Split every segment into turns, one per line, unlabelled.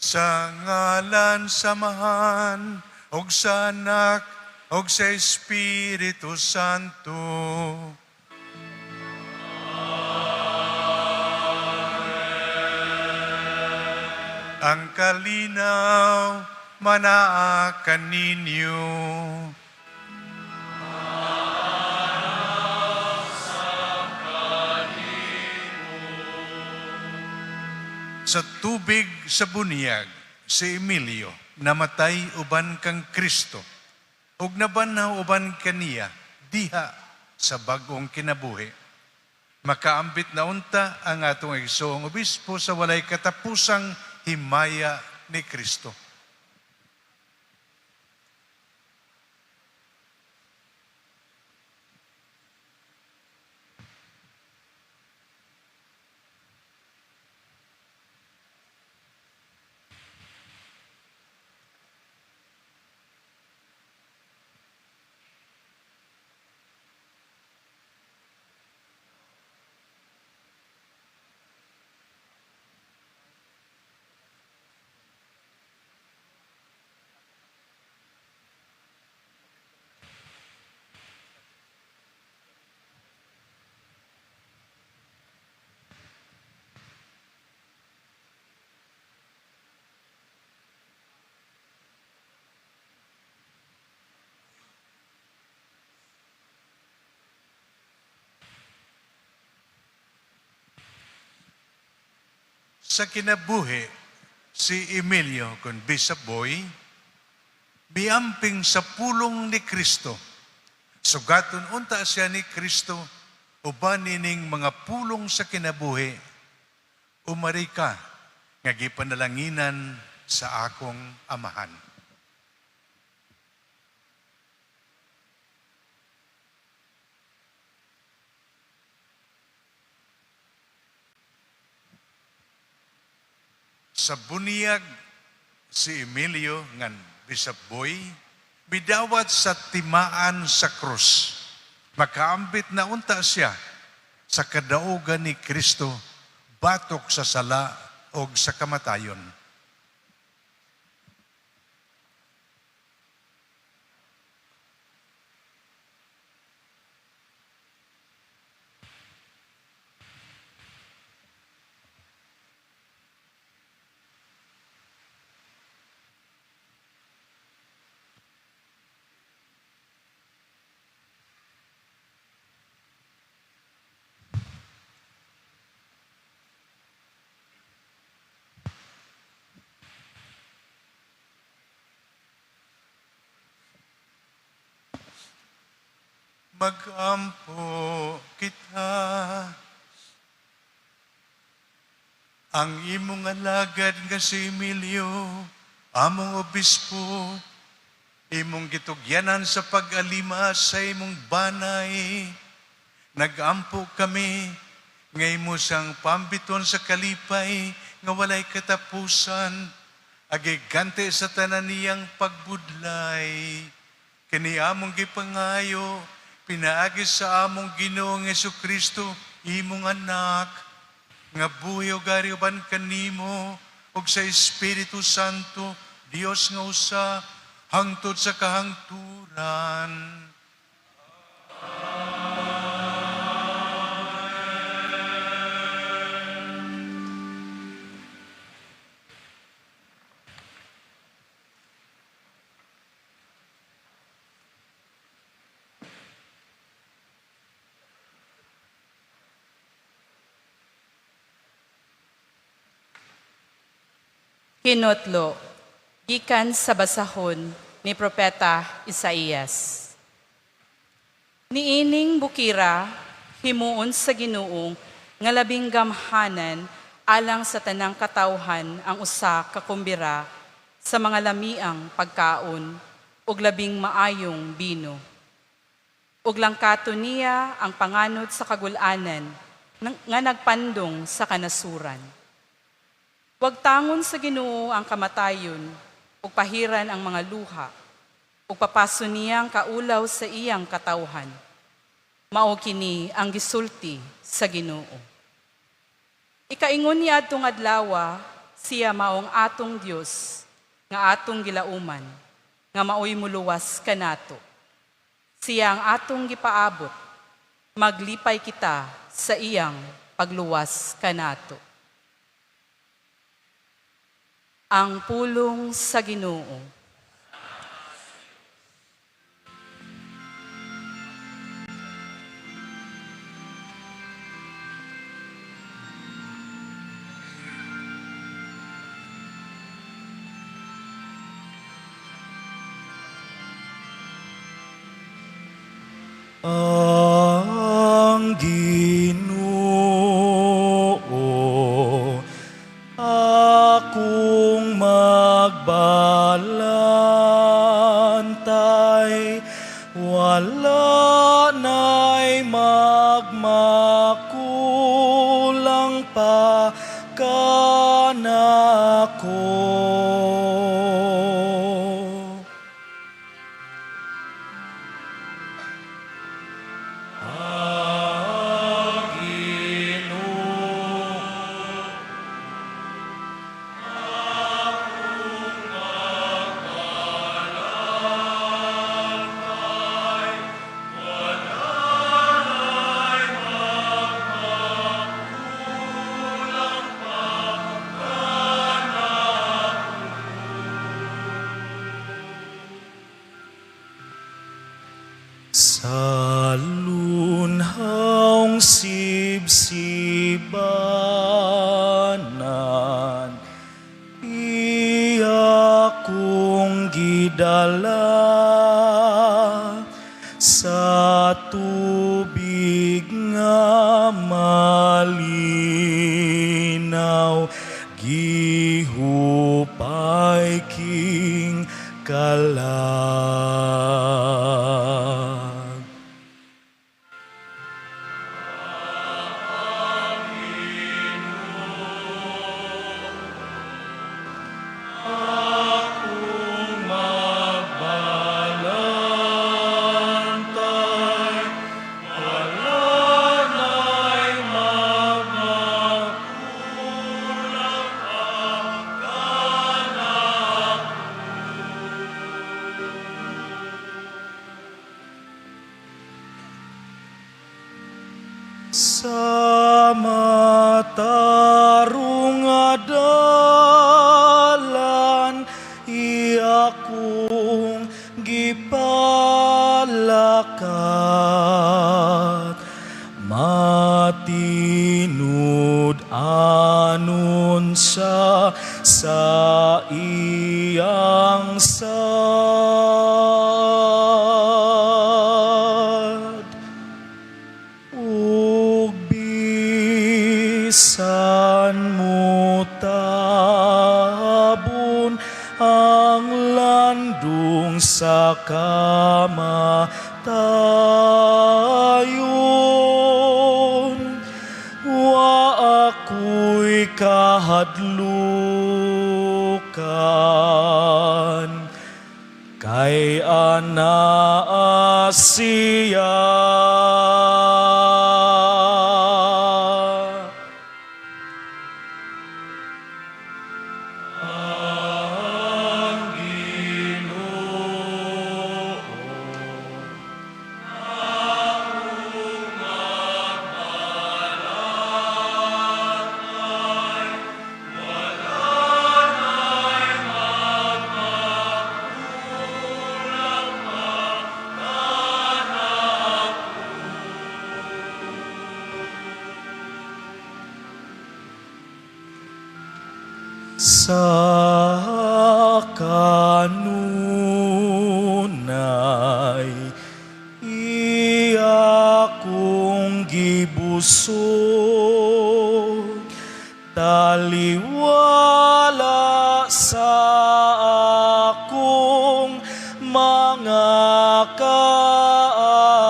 Sa ngalan sa Amahan, og sa Anak, og sa Espiritu Santo. Ang kalinaw manaa kaninyo. Sa tubig sa bunyag, si Emilio namatay uban kang Kristo ug nabanhaw uban kaniya diha sa bag-ong kinabuhi. Makaambit na unta ang atong igsoong obispo sa walay katapusang himaya ni Kristo. Sa kinabuhi, si Emilio kon Bishop Boy, miamping sa pulong ni Kristo. Sugaton unta siya ni Kristo uban ining mga pulong sa kinabuhi. Umari ka nga gipanalanginan sa akong amahan. Sa buniyag, si Emilio ngan Bishop Boy, bidawat sa timaan sa krus. Makaambit na unta siya sa kadaugan ni Kristo batok sa sala og sa kamatayon. Magampo kita. Ang imong alagad nga si Emilio, among obispo, imong gitugyanan sa pag-alima sa imong banay. Nagampo kami, nga imo siyang pambiton sa kalipay, nga walay katapusan, agigante sa tanan niyang pagbudlay. Kini among gipangayo, pinaagi sa among Ginoong Hesukristo, imong anak, nga buhi ug ari uban kanimo ug sa Espiritu Santo, Dios nga usa, hangtod sa kahangturan.
Kinotlo, gikan sa basahon ni Propeta Isaías. Niining bukira, himuon sa Ginoo nga labing gamhanan alang sa tanang katawhan ang usa ka kumbira sa mga lamiang pagkaon ug labing maayong bino. Ug langkato niya ang panganod sa kagul-anan nga nagpandong sa kanasuran. Wagtangon sa Ginoo ang kamatayon ug pahiran ang mga luha ug papaso niya ang kaulaw sa iyang katawhan. Mao kini ang gisulti sa Ginoo. Ikaingon niya adtong adlawa, siya maong atong Dios nga atong gilauman, nga maoy muluwas kanato. Siya ang atong gipaabot, maglipay kita sa iyang pagluwas kanato. Ang pulong sa Ginoo.
Ang Ginoo akong magbalantay, wala na'y magmakulang pa kanako. Ang Ginoo Sa lunhaong sibsibana, Sa matarong nga dalan iya kong gipalakat, matinud-anon siya sa iyang sad. Ug bisan mutabon ang landong sa kamatayon, wa ako'y kahadlukan, kay anaa siya. Ang Ginoo akong magbalantay, wala na'y magmakulang pa kanako. Sa kanunay iya kong gibusog, taliwala sa akong mga kaaway.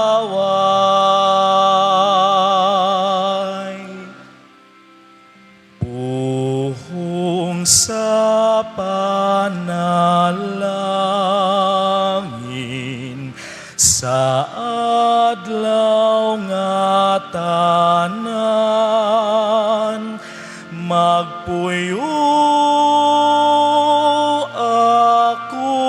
Puhong sa panalangin sa adlaw nga tanan, magpuyo ako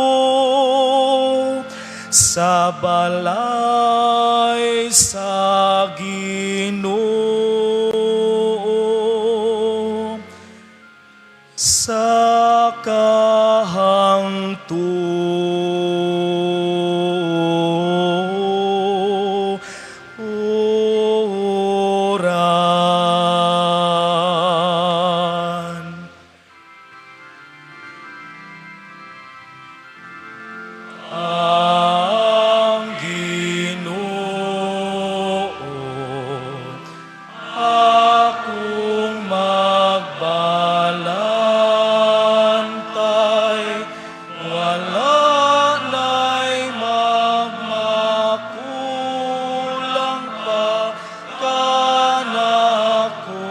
sa balay sa Ginoo sa kahangturan. Ang Ginoo akong magbalantay, wala na'y magmakulang pa kanako.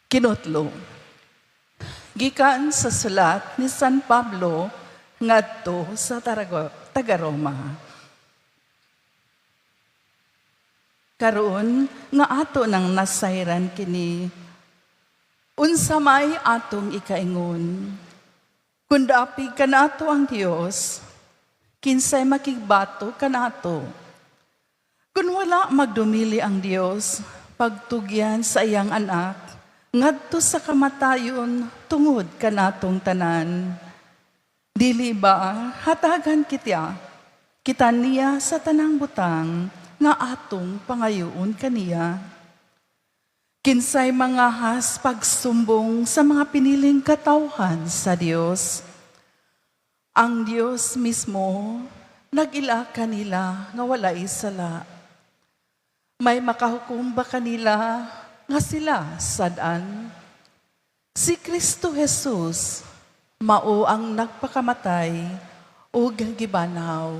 Kinutlo. Gikan sa sulat ni San Pablo ngadto sa taga-Roma. Karon nga ato nang nasayran kini, unsa may atong ikaingon? Kung dapig kanato ang Dios, kinsay makigbato kanato? Kung wala magdumili ang Dios, pagtugyan sa iyang anak, ngadto sa kamatayon tungod kanatong tanan. Dili ba hatagan kita niya sa tanang butang nga atong pangayoon kaniya? Kinsay mangahas pagsumbong sa mga piniling katawhan sa Dios? Ang Dios mismo nag-ila kanila nga walay sala. May makahukom ba kanila nga sila sad-an? Si Kristo Jesus mao ang nagpakamatay ug gibanhaw.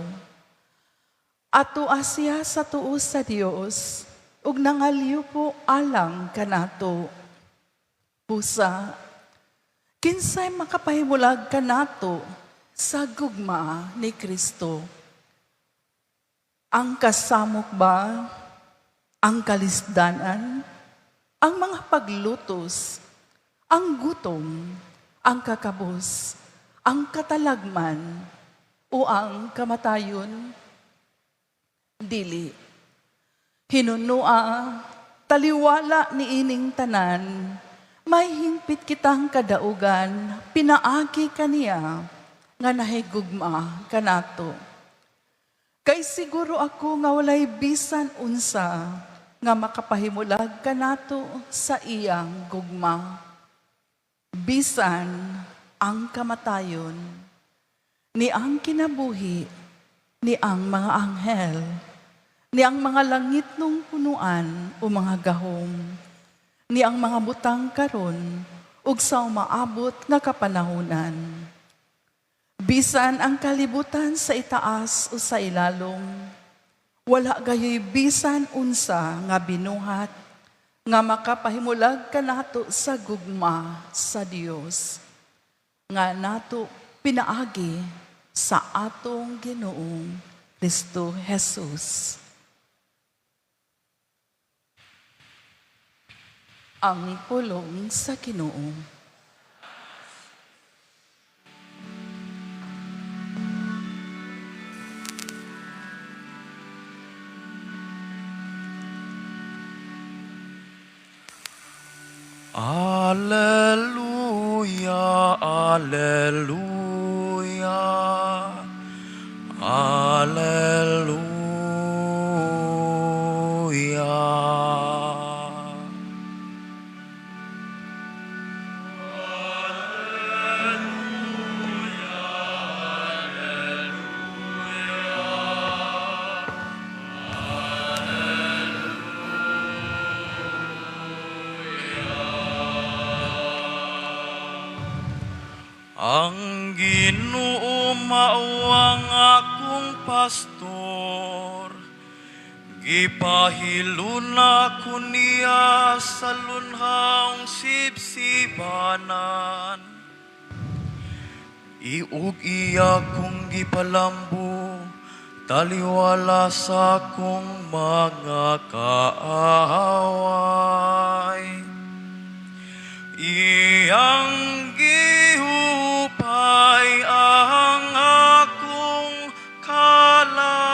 Atua siya sa tuo sa Dios ug nangalyupo alang kanato. Busa, Kinsay makapahimulag kanato sa gugma ni Kristo? Ang kasamok ba? Ang kalisdanan? Ang mga paglutos? Ang gutom? Ang kakabos? Ang katalagman? O ang kamatayon? Dili. Hinunua, taliwala ni ining tanan, may hingpit kitang kadaugan, pinaagi kaniya, nga nahigugma kanato. Kay siguro ako nga walay bisan unsa nga makapahimulag kanato sa iyang gugma. Bisan ang kamatayon, ni ang kinabuhi, ni ang mga anghel, ni ang mga langitnong punuan o mga gahom, ni ang mga butang karon ug sa umaabot nga kapanahunan. Bisan ang kalibutan sa itaas o sa ilalom, wala gayoy bisan unsa nga binuhat nga makapahimulag kanato sa gugma sa Dios nga nato pinaagi sa atong Ginoong Kristo Jesus. Ang pulong sa Ginoo.
Alleluia, Alleluia, Alleluia. Ang Ginoo mao ang akong pastor, gipahiluna ko niya sa lunhawng sibsibanan. Iug iya kong gipalambo, taliwala sa akong mga kaaway. Iyang gihupay ang akong kala.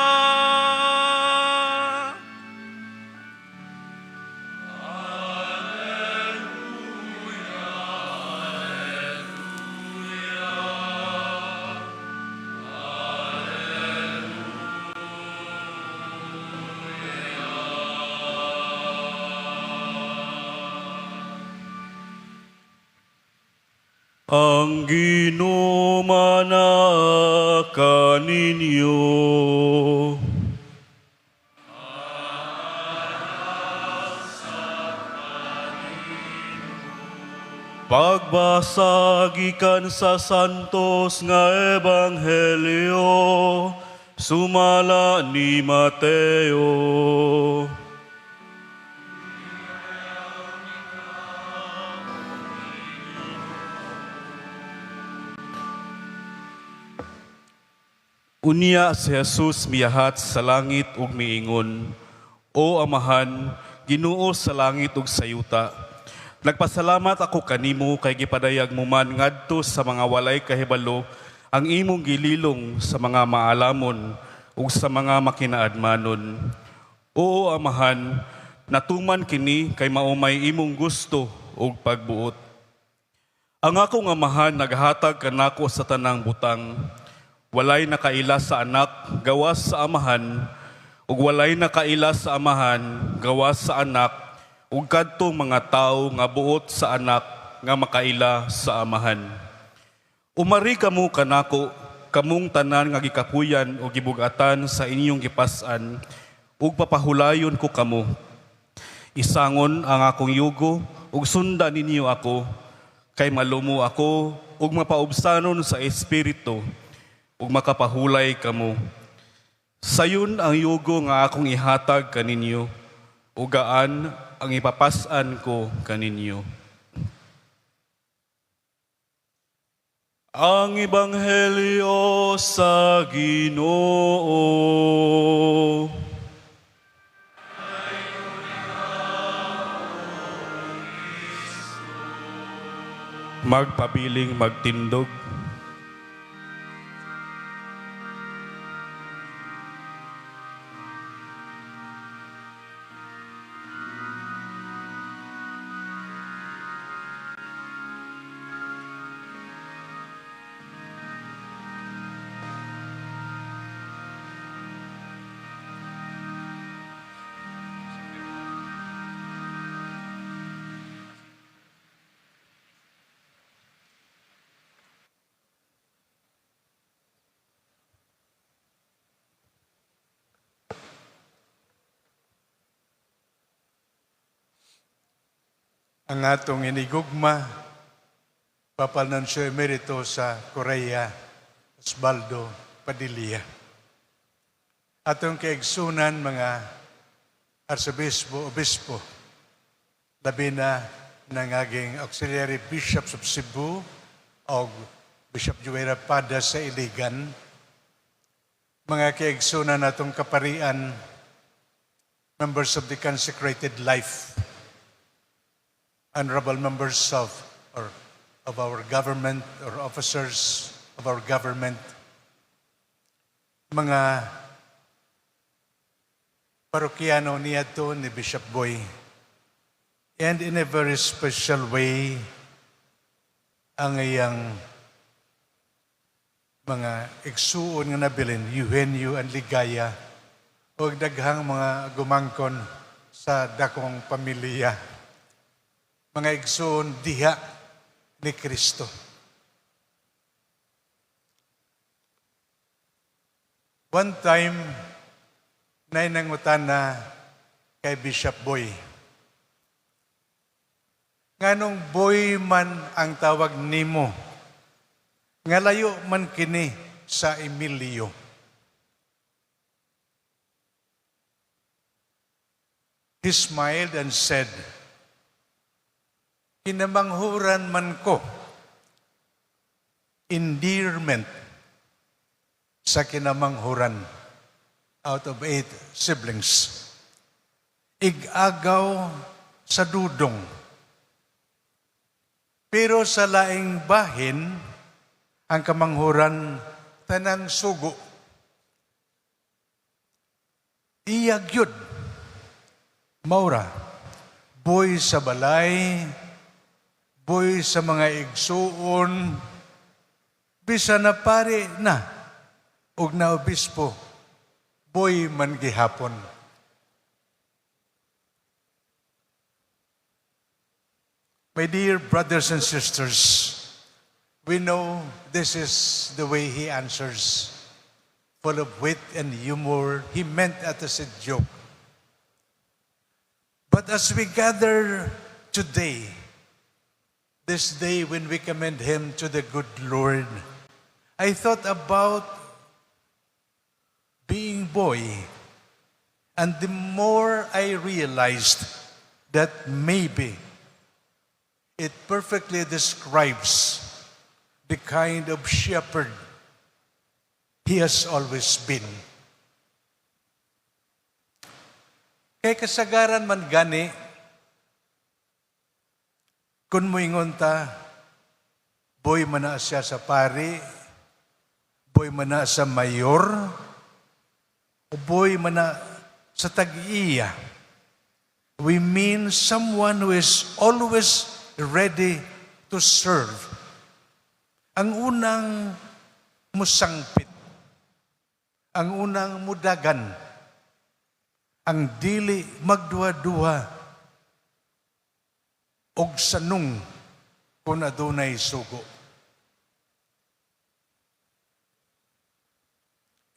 Ang Ginoo manaa kaninyo. Pagbasa gikan sa Santos nga Ebanghelyo sumala ni Mateo. Unya si Jesus miyahat sa langit ug miingon, "O Amahan, Ginoo sa langit ug sa yuta, nagpasalamat ako kanimo kay gipadayag mo man ngadto sa mga walay kahibalo ang imong gililong sa mga maalamon ug sa mga makinaadmanon. Oo Amahan, natuman kini kay mao may imong gusto ug pagbuot. Ang akong Amahan naghatag kanako sa tanang butang. Walay nakaila sa Anak gawas sa Amahan, ug walay nakaila sa Amahan gawas sa Anak, ug kadtong mga tawo nga buot sa Anak nga makaila sa Amahan. Umari kamo kanako, kamong tanan nga gikapuyan o gibugatan sa inyong gipas-an, ug papahulayon ko kamo. Isangon ang akong yugo, ug sundan ninyo ako, kay malumo ako, ug mapaubsanon sa espiritu, ug makapahulay kamo. Sayon ang yugo nga akong ihatag kaninyo, ug gaan ang ipapas-an ko kaninyo." Ang Ebanghelyo sa Ginoo. Magpabiling magtindog.
Ang atong inigugma, Papal Nuncio Emerito sa Korea, Osvaldo Padilla. Atong kaigsunan mga arsobispo, obispo, labi na ng aging Auxiliary Bishops of Cebu o Bishop Joel Pada sa Iligan, mga kaigsunan natong kaparian, members of the consecrated life, honorable members of our government or officers of our government, mga parokyano niadto ni Bishop Boy, and in a very special way, ang iyang mga igsuon nga nabilin, Eugenio and Ligaya, ug daghang mga gumangkon sa dakong pamilya, mga igsoon diha ni Kristo. One time, naay nangutana kay Bishop Boy. Nganong Boy man ang tawag nimo? Nga layo man kini sa Emilio. He smiled and said, "Kinamanghuran man ko, endearment sa kinamanghuran out of eight siblings. Ig-agaw sa dudong. Pero sa laing bahin, ang kamanghuran tanang sugo. Iya gyud. Mao ra, Boy sa balay, Boy sa mga igsuon, bisan na pari na, ug na obispo, Boy man gihapon." My dear brothers and sisters, we know this is the way he answers. Full of wit and humor, he meant it as a joke. But as we gather today, this day when we commend him to the good Lord, I thought about being Boy. And the more I realized that maybe it perfectly describes the kind of shepherd he has always been. Kay kasagaran man gani, kung muingon ta, Boy man na siya sa pari, Boy man na sa mayor, o Boy man na sa tag-iya. We mean someone who is always ready to serve. Ang unang musangpit, ang unang mudagan, ang dili magduha-duha og sanong kung adunay sugo.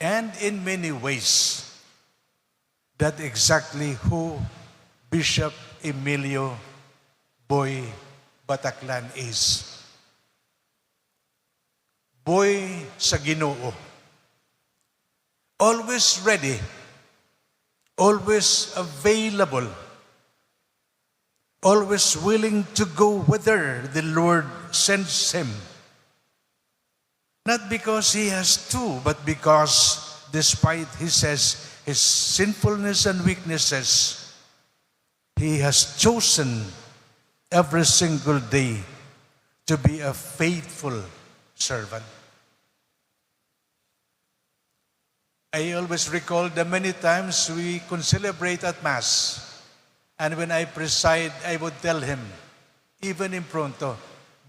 And in many ways, that exactly who Bishop Emilio Boy Bataclan is. Boy sa Ginoo. Always ready, always available, always willing to go whither the Lord sends him. Not because he has to, but because despite, he says, his sinfulness and weaknesses, he has chosen every single day to be a faithful servant. I always recall the many times we concelebrate at Mass, and when I preside, I would tell him, even in pronto,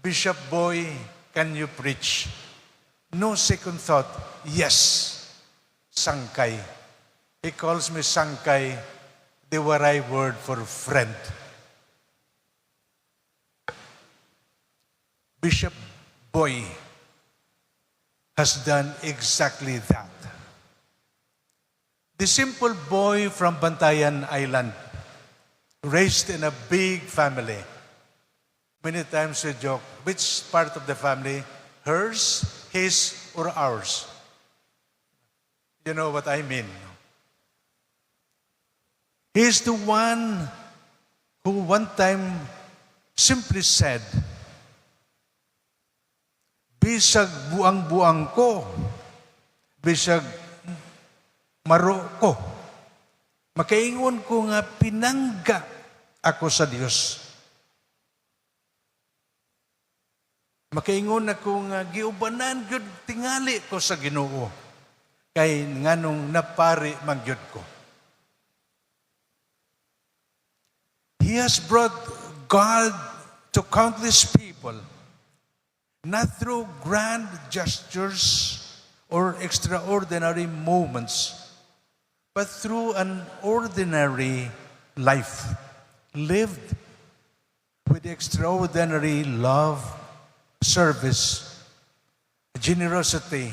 "Bishop Boy, can you preach?" No second thought, "Yes, Sangkay." He calls me Sangkay, the Waray word for friend. Bishop Boy has done exactly that. The simple boy from Bantayan Island, raised in a big family. Many times we joke, which part of the family? Hers, his, or ours? You know what I mean. He's the one who one time simply said, "Bisag buang-buang ko, bisag maro ko, makaingon ko nga pinangga ako sa Dios. Makaingon ako nga giubanan gyud tingali ko sa Ginoo kay nganong napari man gyud ko." He has brought God to countless people, not through grand gestures or extraordinary moments, but through an ordinary life lived with extraordinary love, service, generosity,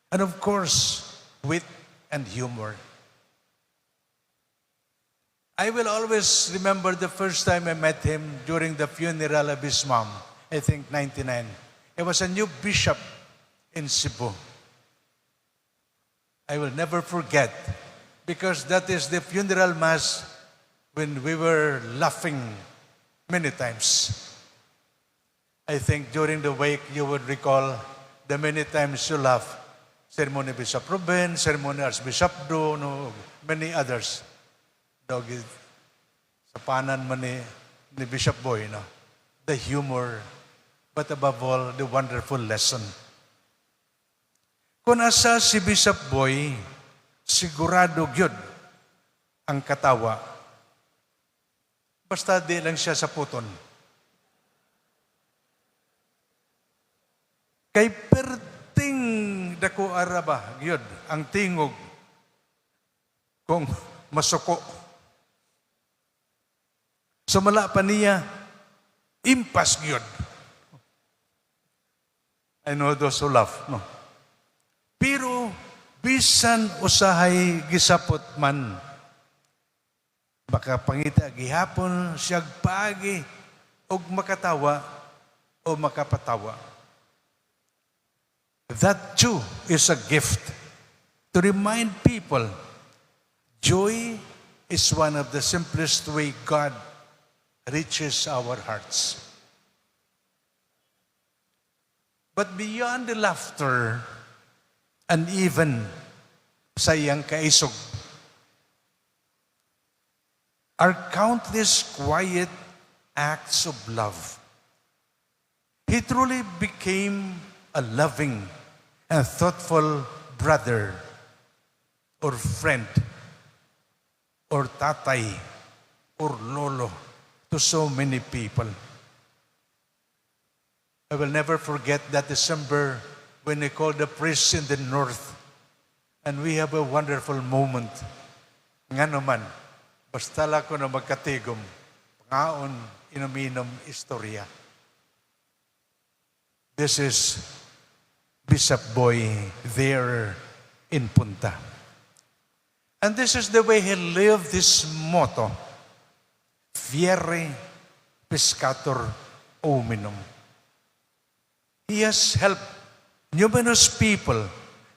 and of course, wit and humor. I will always remember the first time I met him during the funeral of his mom, I think 99. He was a new bishop in Cebu. I will never forget because that is the funeral mass when we were laughing many times. I think during the wake, you would recall the many times you laugh. Sermon ni Bishop Ruben, sermon ni Archbishop Do, no, many others. Dog, sa panan man ni Bishop Boy, no? The humor, but above all, the wonderful lesson. Kung asa si Bishop Boy, sigurado gyud ang katawa. Basta di lang siya sa puton. Kay perting dako araba gyud ang tingog kung masuko. Sumala pa niya, impas gyud. I know those who laugh, no? Pero bisan usahay gisapot man, baka pangita gihapon siyag paagi og makatawa o makapatawa. That too is a gift to remind people joy is one of the simplest way God reaches our hearts. But beyond the laughter and even sa iyang kaisog, are countless quiet acts of love. He truly became a loving and thoughtful brother or friend or tatay or lolo to so many people. I will never forget that December when we called the priests in the north and we have a wonderful moment. Nga naman, basta lang ko na magkatigom, pangaon, inom-inom, istorya. This is Bishop Boy there in Punta. And this is the way he lived this motto, Fieri Piscator Hominum. He has helped numerous people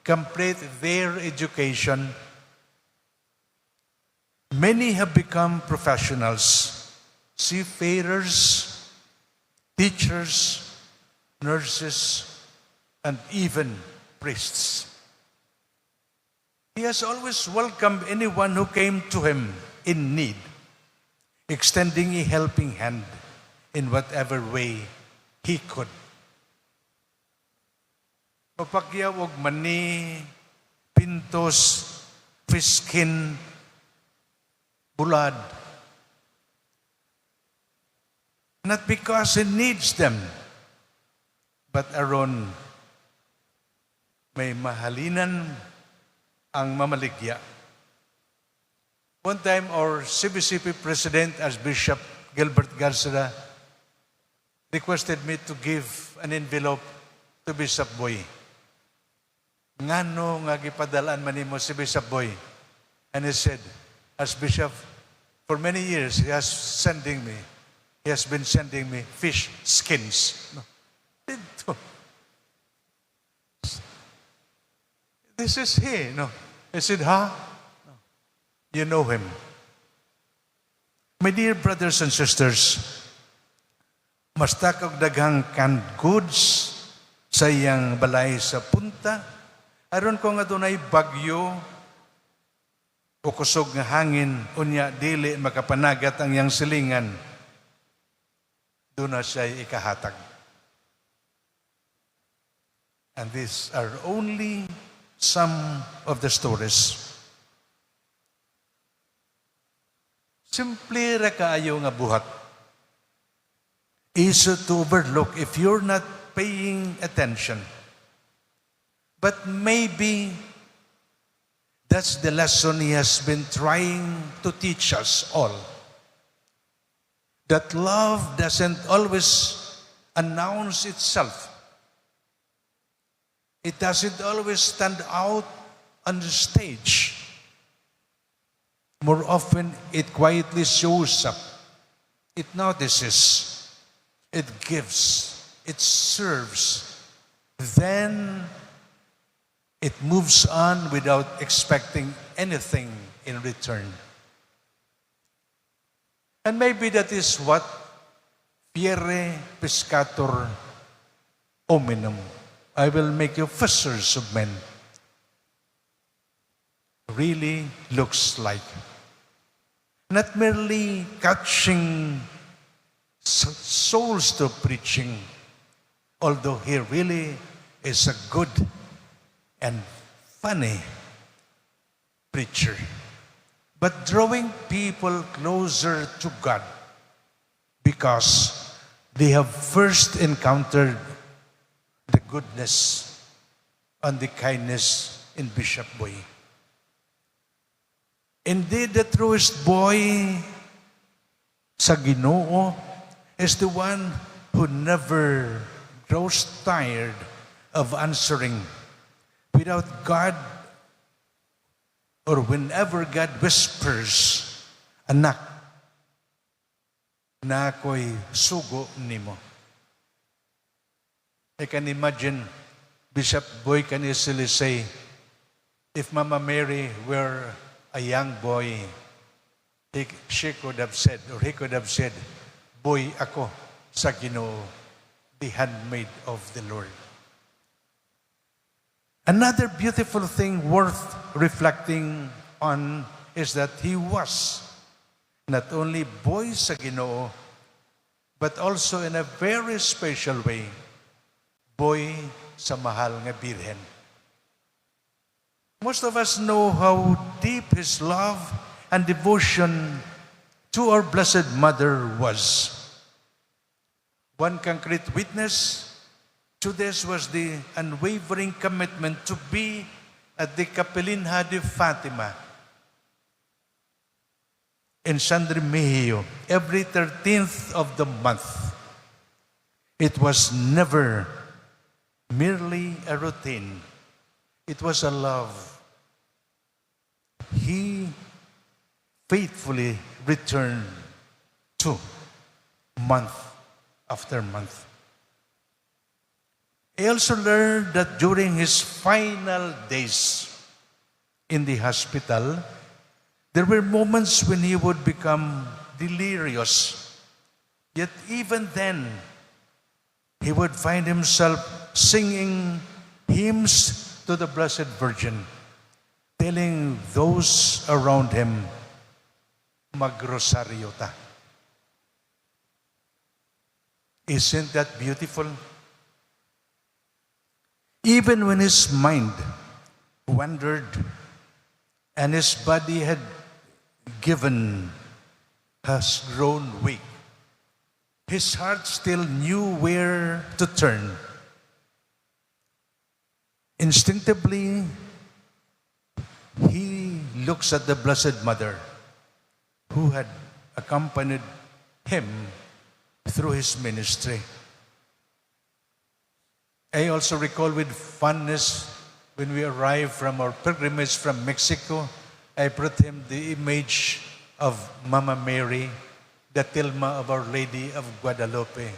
complete their education. Many have become professionals, seafarers, teachers, nurses, and even priests. He has always welcomed anyone who came to him in need, extending a helping hand in whatever way he could. Mapakyaw og mani, pintos, fish skin, bulad. Not because he needs them, but aron may mahalinan ang mamaligya. One time, our CBCP president, Archbishop Gilbert Garcia, requested me to give an envelope to Bishop Boy. "Ngano nga gipadalaan man nimo si Bishop Boy?" And he said, "Archbishop, for many years he has been sending me fish skins." No. Didto. This is he. No. He said, "Huh?" No. You know him. My dear brothers and sisters, ma-stock og daghang canned goods sa iyang balay sa Punta, aron kung nga dunay bagyo o kusog nga hangin, unya dili makapanagat ang iyang silingan, duna siya ikahatag. And these are only some of the stories. Simple ra kaayo nga buhat. Easy to overlook if you're not paying attention. But maybe that's the lesson he has been trying to teach us all. That love doesn't always announce itself. It doesn't always stand out on the stage. More often, it quietly shows up. It notices. It gives. It serves. Then it moves on without expecting anything in return. And maybe that is what "Fieri piscator hominum," "I will make you fishers of men," really looks like. Not merely catching souls to preaching, although he really is a good and funny preacher, but drawing people closer to God because they have first encountered the goodness and the kindness in Bishop Boy. Indeed, the truest boy sa Ginoo is the one who never grows tired of answering without God or whenever God whispers, "Anak, naa ko'y sugo nimo." I can imagine Bishop Boy can easily say, if Mama Mary were a young boy, she could have said, or he could have said, "Boy ako sa Ginoo, the handmaid of the Lord." Another beautiful thing worth reflecting on is that he was not only boy sa Ginoo, but also in a very special way, boy sa mahal nga Birhen. Most of us know how deep his love and devotion to our Blessed Mother was. One concrete witness to this was the unwavering commitment to be at the Capelinha de Fatima in San Remigio every 13th of the month. It was never merely a routine. It was a love he faithfully returned to month after month. I also learned that during his final days in the hospital, there were moments when he would become delirious. Yet even then, he would find himself singing hymns to the Blessed Virgin, telling those around him, "Magrosaryo ta." Isn't that beautiful? Even when his mind wandered and his body had given, has grown weak, his heart still knew where to turn. Instinctively, he looks at the Blessed Mother who had accompanied him through his ministry. I also recall with fondness when we arrived from our pilgrimage from Mexico, I brought him the image of Mama Mary, the tilma of Our Lady of Guadalupe.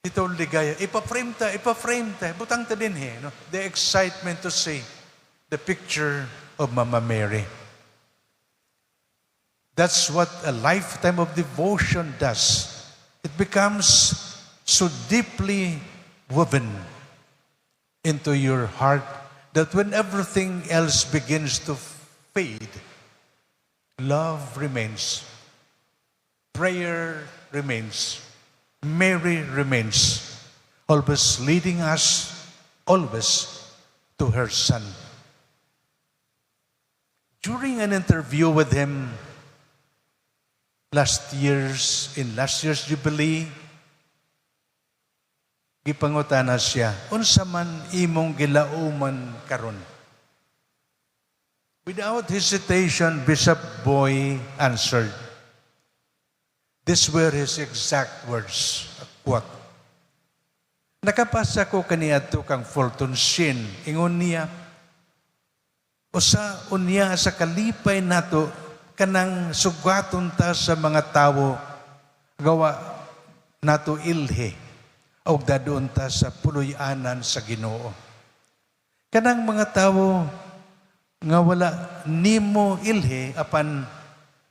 He told Ligaya, "Ipa-frame ta, ipa-frame ta, butang ta dinhi." No? The excitement to see the picture of Mama Mary. That's what a lifetime of devotion does. It becomes so deeply woven into your heart that when everything else begins to fade, love remains, prayer remains, Mary remains, always leading us, always to her Son. During an interview with him in last year's Jubilee, gipangutana siya, "Unsa man imong gilauman karon?" Without hesitation, Bishop Boy answered. These were his exact words. Quote, "Nakapasa ko kaniadto kang Fulton Sheen. Ingon niya, usa unya sa kalipay nato kanang sugaton ta sa mga tawo nga wa nato ilhi og dadon ta sa puloy-anan sa Ginoo. Kanang mga tawo nga wala nimo ilhi apan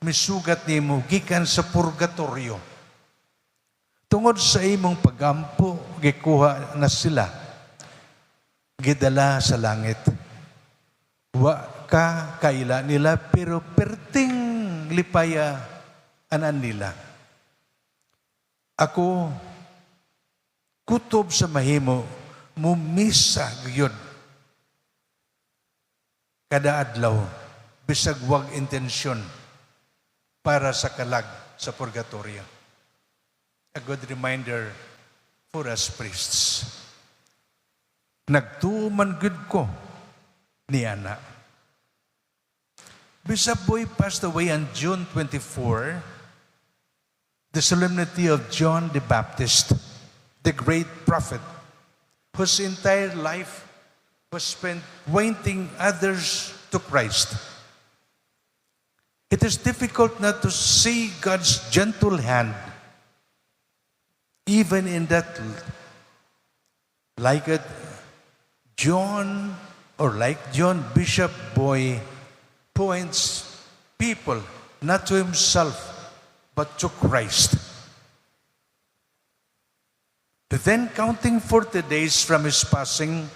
misugat nimo gikan sa purgatorio. Tungod sa imong pagampo, gikuha na sila, gidala sa langit. Wa ka kaila nila pero perting lipaya anan nila. Ako kutob sa mahimo mumisa gyud kada adlaw bisag wag intensyon para sa kalag sa purgatorio." A good reminder for us priests. Nagtuo man gud ko niana. Bishop Boy passed away on June 24, the solemnity of John the Baptist, the great prophet, whose entire life was spent pointing others to Christ. It is difficult not to see God's gentle hand, even in that, like it, John, or like John, Bishop Boy points people not to himself, but to Christ. Then counting 40 days from his passing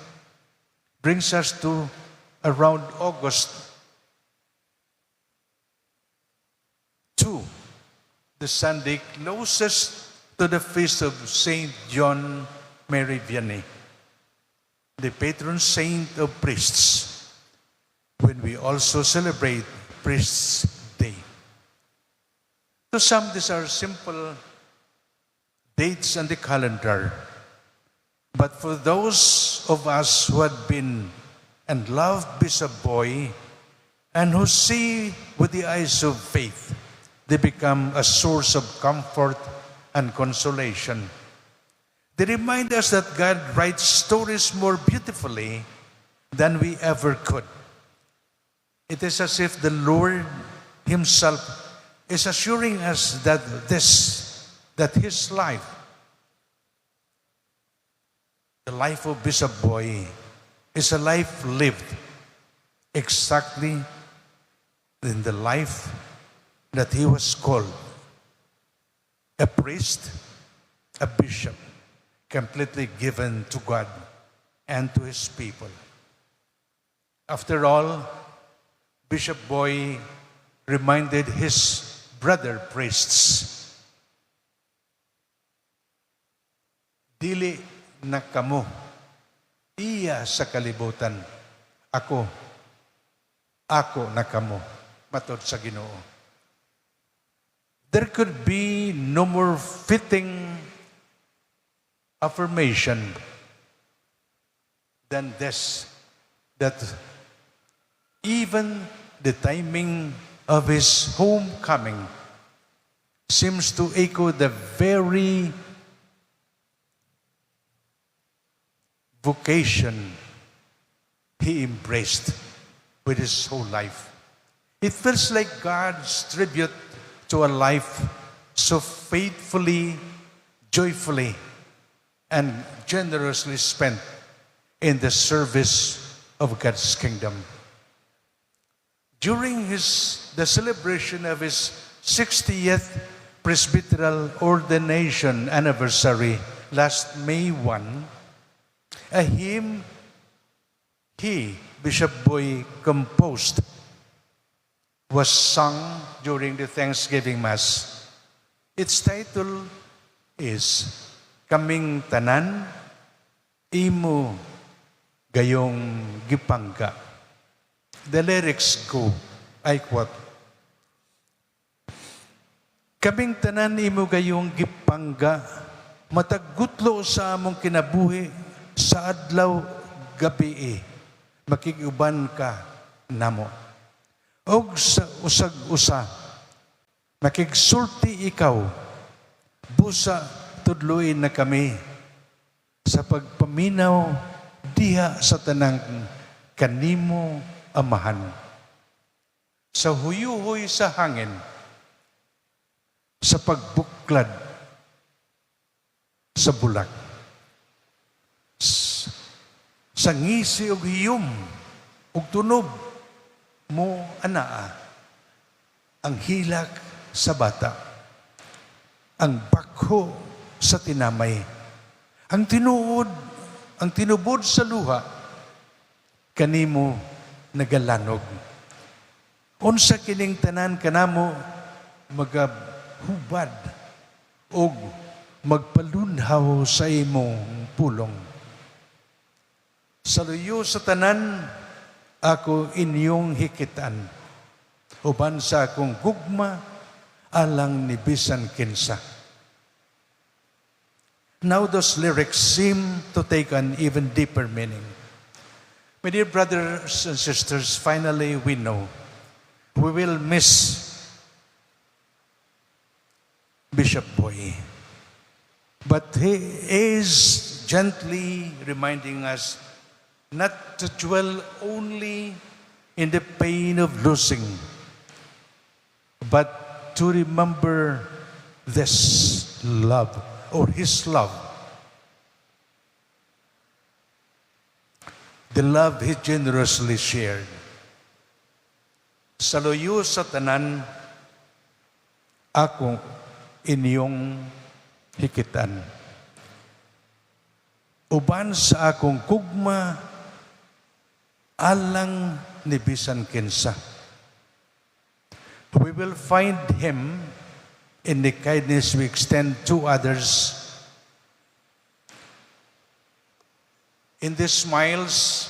brings us to around August 2, the Sunday closest to the feast of Saint John Mary Vianney, the patron saint of priests, when we also celebrate Priests' Day. To some, these are simple dates on the calendar. But for those of us who had been and loved Bishop Boy and who see with the eyes of faith, they become a source of comfort and consolation. They remind us that God writes stories more beautifully than we ever could. It is as if the Lord Himself is assuring us that His life, the life of Bishop Boy, is a life lived exactly in the life that he was called, a priest, a bishop, Completely given to God and to His people. After all, Bishop Boy reminded his brother priests, "Dili na kamo iya sa kalibutan. Ako, ako na kamo," matod sa Ginoo. There could be no more fitting affirmation than this, that even the timing of his homecoming seems to echo the very vocation he embraced with his whole life. It feels like God's tribute to a life so faithfully, joyfully, and generously spent in the service of God's kingdom. During the celebration of his 60th presbyteral ordination anniversary last May 1, a hymn he, Bishop Boy, composed was sung during the Thanksgiving Mass. Its title is "Kaming Tanan, Imo Gayong Gipangga." The lyrics go, I quote, "Kaming tanan imo gayong gipangga, matag gutlo sa among kinabuhi, sa adlaw gabii, makig-uban ka namo. Og sa usag usa, makigsulti ikaw, busa tudluin na kami sa pagpaminaw diha sa tanang kanimo Amahan. Sa huyuhoy sa hangin, sa pagbuklad sa bulak, sa ngisi ug hiyom ug tunob mo anaa ang hilak sa bata, ang bakho sa tinamay, ang tinuod, ang tinubod sa luha, kanimo nagalanog. Unsa kining tanan kanamo magahubad og magpalunhaw sa imong pulong. Sa luyo sa tanan, ako inyong hikitan. Uban sa akong gugma, alang ni bisan kinsa." Now those lyrics seem to take an even deeper meaning. My dear brothers and sisters, finally we know we will miss Bishop Boy. But he is gently reminding us not to dwell only in the pain of losing, but to remember this love or his love. The love he generously shared. Sa luyo sa tanan, ako inyong hikitan. Uban sa akong gugma, alang ni bisan kinsa. We will find him in the kindness we extend to others, in the smiles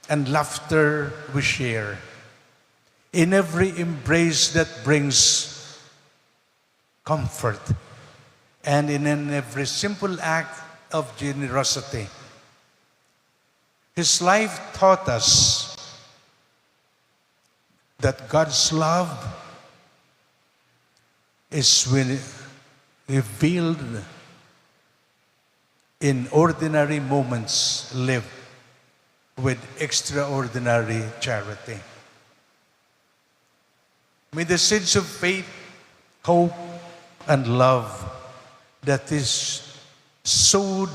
and laughter we share, in every embrace that brings comfort, and in every simple act of generosity. His life taught us that God's love is revealed in ordinary moments lived with extraordinary charity. May the seeds of faith, hope, and love that is sowed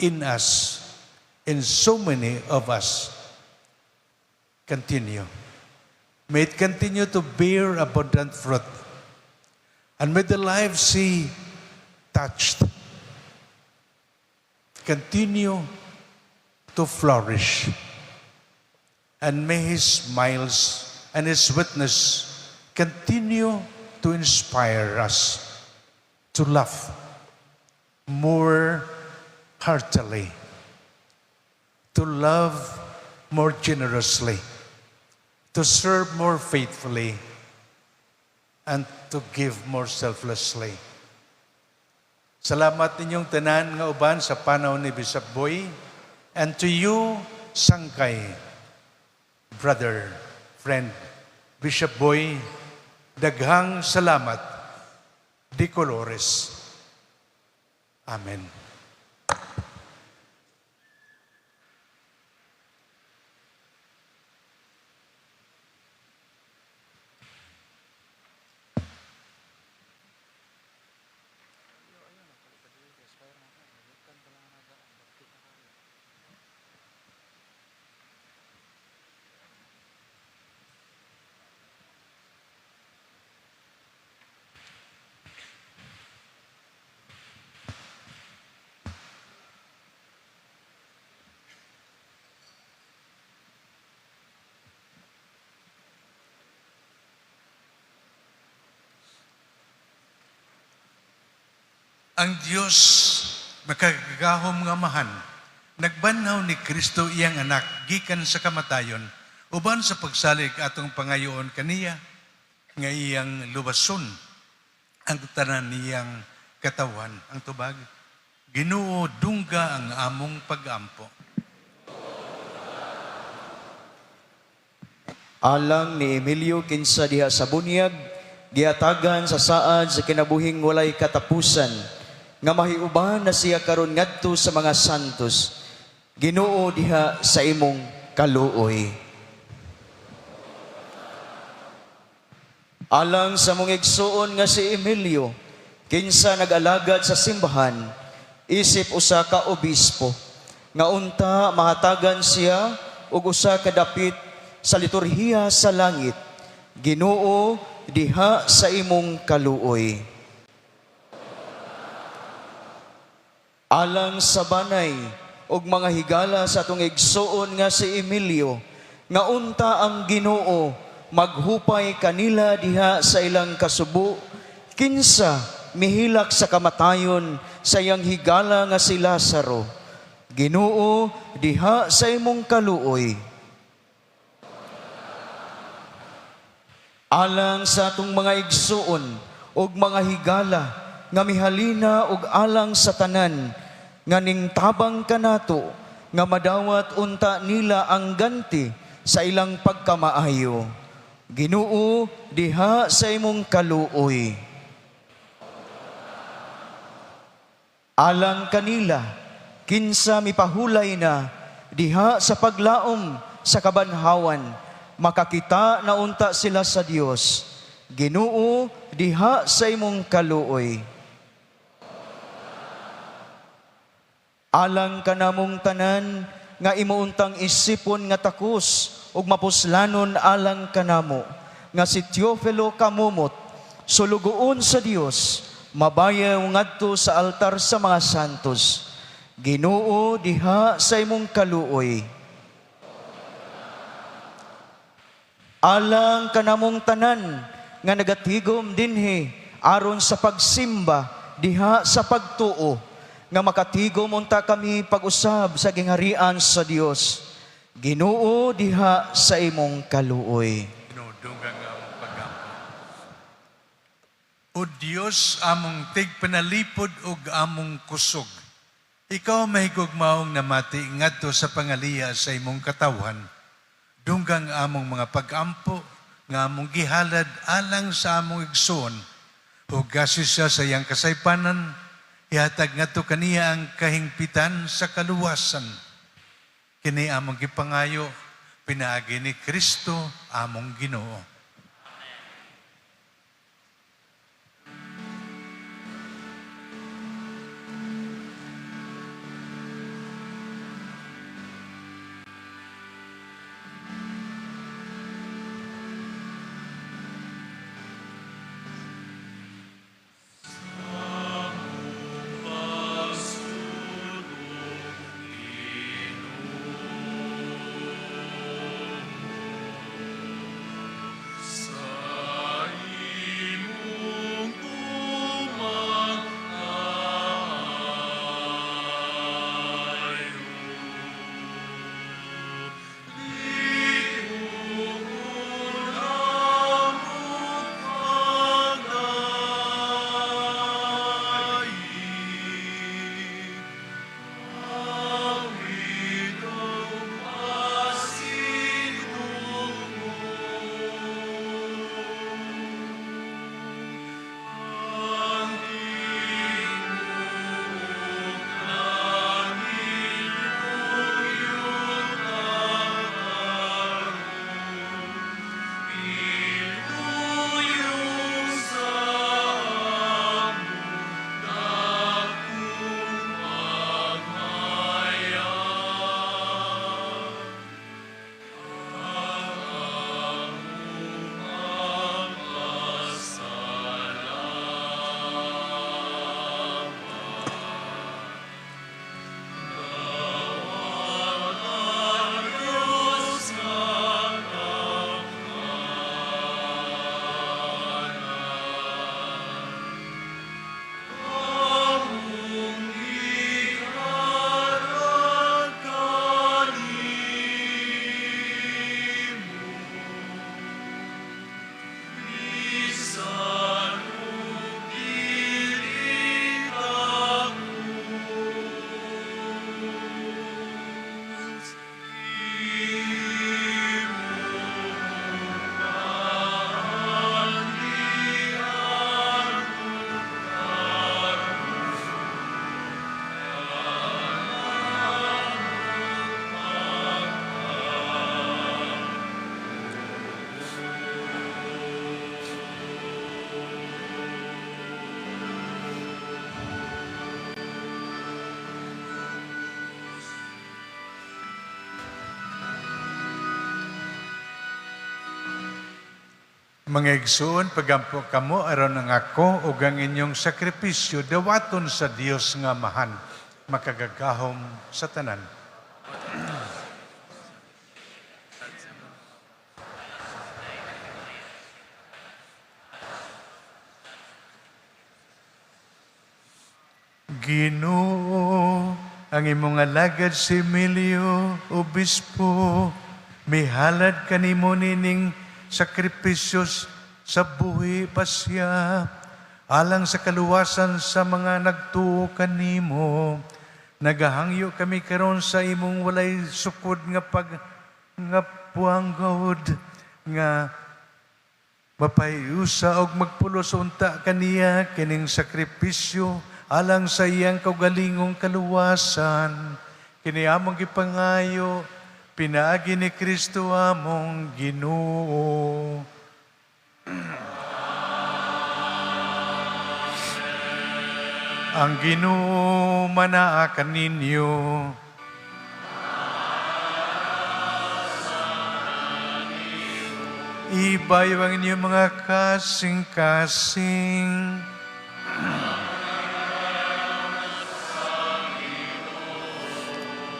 in us, in so many of us, continue. May it continue to bear abundant fruit. And may the lives he touched continue to flourish. And may his smiles and his witness continue to inspire us to love more heartily, to love more generously, to serve more faithfully, and to give more selflessly. Salamat ninyong tanan nga uban sa panaw ni Bishop Boy, and to you, Sangkay, brother, friend, Bishop Boy, daghang salamat, de colores. Amen. Ang Dios makagagahom nga Amahan, nagbanhaw ni Kristo iyang anak gikan sa kamatayon, uban sa pagsalig atong pangayoon kaniya, nga iyang luwason ang tanan niyang katawan. Ang tubag, Ginoo, dungga ang among pagampo.
Alang ni Emilio kinsa diha sa bunyag, giatagan sa saad sa kinabuhing walay katapusan, nga mahiuban na siya karon ngadto sa mga santos. Ginoo, diha sa imong kaluoy. Alang sa mong igsuon nga si Emilio, kinsa nag-alagad sa simbahan, isip usa ka obispo, nga unta mahatagan siya og usa ka dapit sa liturhiya sa langit. Ginoo, diha sa imong kaluoy. Alang sa banay og mga higala sa atong igsuon nga si Emilio, nga unta ang Ginoo maghupay kanila diha sa ilang kasubo, kinsa mihilak sa kamatayon sa iyang higala nga si Lazaro. Ginoo, diha sa imong kaluoy. Alang sa atong mga igsuon og mga higala nga mihalina og alang sa tanan nga ningtabang kanato, nga madawat unta nila ang ganti sa ilang pagkamaayo. Ginoo, diha sa imong kaluoy. Alang kanila, kinsa mipahulay na diha sa paglaom sa kabanhawan, makakita na unta sila sa Dios. Ginoo, diha sa imong kaluoy. Alang kanamong tanan nga imo untang isipon nga takos ug mapuslanon alang kanamo, nga si Teofilo Kamumot, sulugoon sa Dios, mabayaw ngadto sa altar sa mga santos. Ginoo, diha sa imong kaluoy. Alang kanamong tanan nga nagatigom dinhi aron sa pagsimba diha sa pagtuo, nga makatigom unta kami pag-usab sa gingharian sa Dios. Ginoo, diha sa imong kaluoy.
Ginoo, dungga ang among pagampo. O Dios, among tigpanalipod ug among kusog, ikaw mahigugmaong namati ngadto sa pangaliya sa imong katawhan. Dunggang among mga pagampo nga among gihalad alang sa among igsoon, hugasi siya sa iyang kasaypanan, ihatag ngadto kaniya ang kahingpitan sa kaluwasan. Kini among gipangayo pinaagi ni Kristo among Ginoo. Mga igsoon, pagampo kamo aron ang ako ug ang inyong sakripisyo dawaton sa Dios nga Amahan, makagagahom sa tanan. Ginoo, ang imong alagad si Emilio Obispo, mihalad kanimo nining sakripisyo sa buhi pa siya, alang sa kaluwasan sa mga nagtuo kanimo. Nagahangyo kami karon sa imong walay sukod nga pag nga puanggod nga mapahiusa og magpulos unta kaniya kining sakripisyo alang sa iyang kaugalingong kaluwasan. Kini among gipangayo pinaagi ni Kristo among Ginoo. Ang Ginoo manaa kaninyo. Ibayo ang inyong mga kasing-kasing.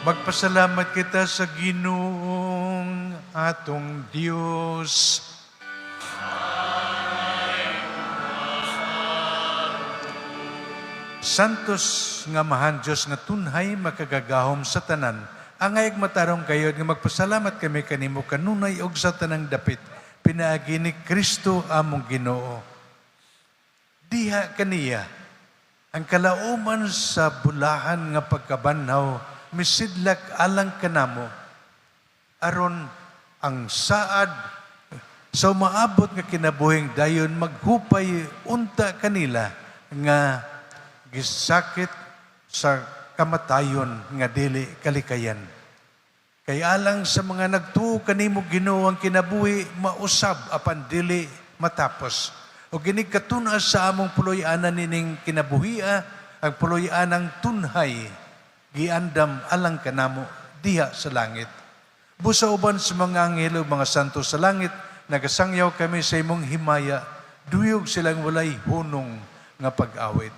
Magpasalamat kita sa Ginoong atong Dios. Santos nga Amahan Dios nga tunhay makagagahom sa tanan. Angay matarong gayod nga magpasalamat kami kanimo kanunay og sa tanang dapit pinaagi ni Kristo among Ginoo. Diha kaniya ang kalauman sa bulahan nga pagkabanhaw misidlak alang kanamo aron ang saad sa umaabot nga kinabuhing dayon maghupay unta kanila nga gisakit sa kamatayon nga dili kalikayan. Kay alang sa mga nagtuo kanimo Ginoo ang kinabuhi mausab apan dili matapos. O ginig katun-a sa among puloy-anan nining kinabuhia, ang puloy-anang tunhay giandam alang kanamo diha sa langit. Busa uban sa mga anghel ug mga santo sa langit, nagasangyaw kami sa imong himaya, duyog silang walay hunong nga pag-awit.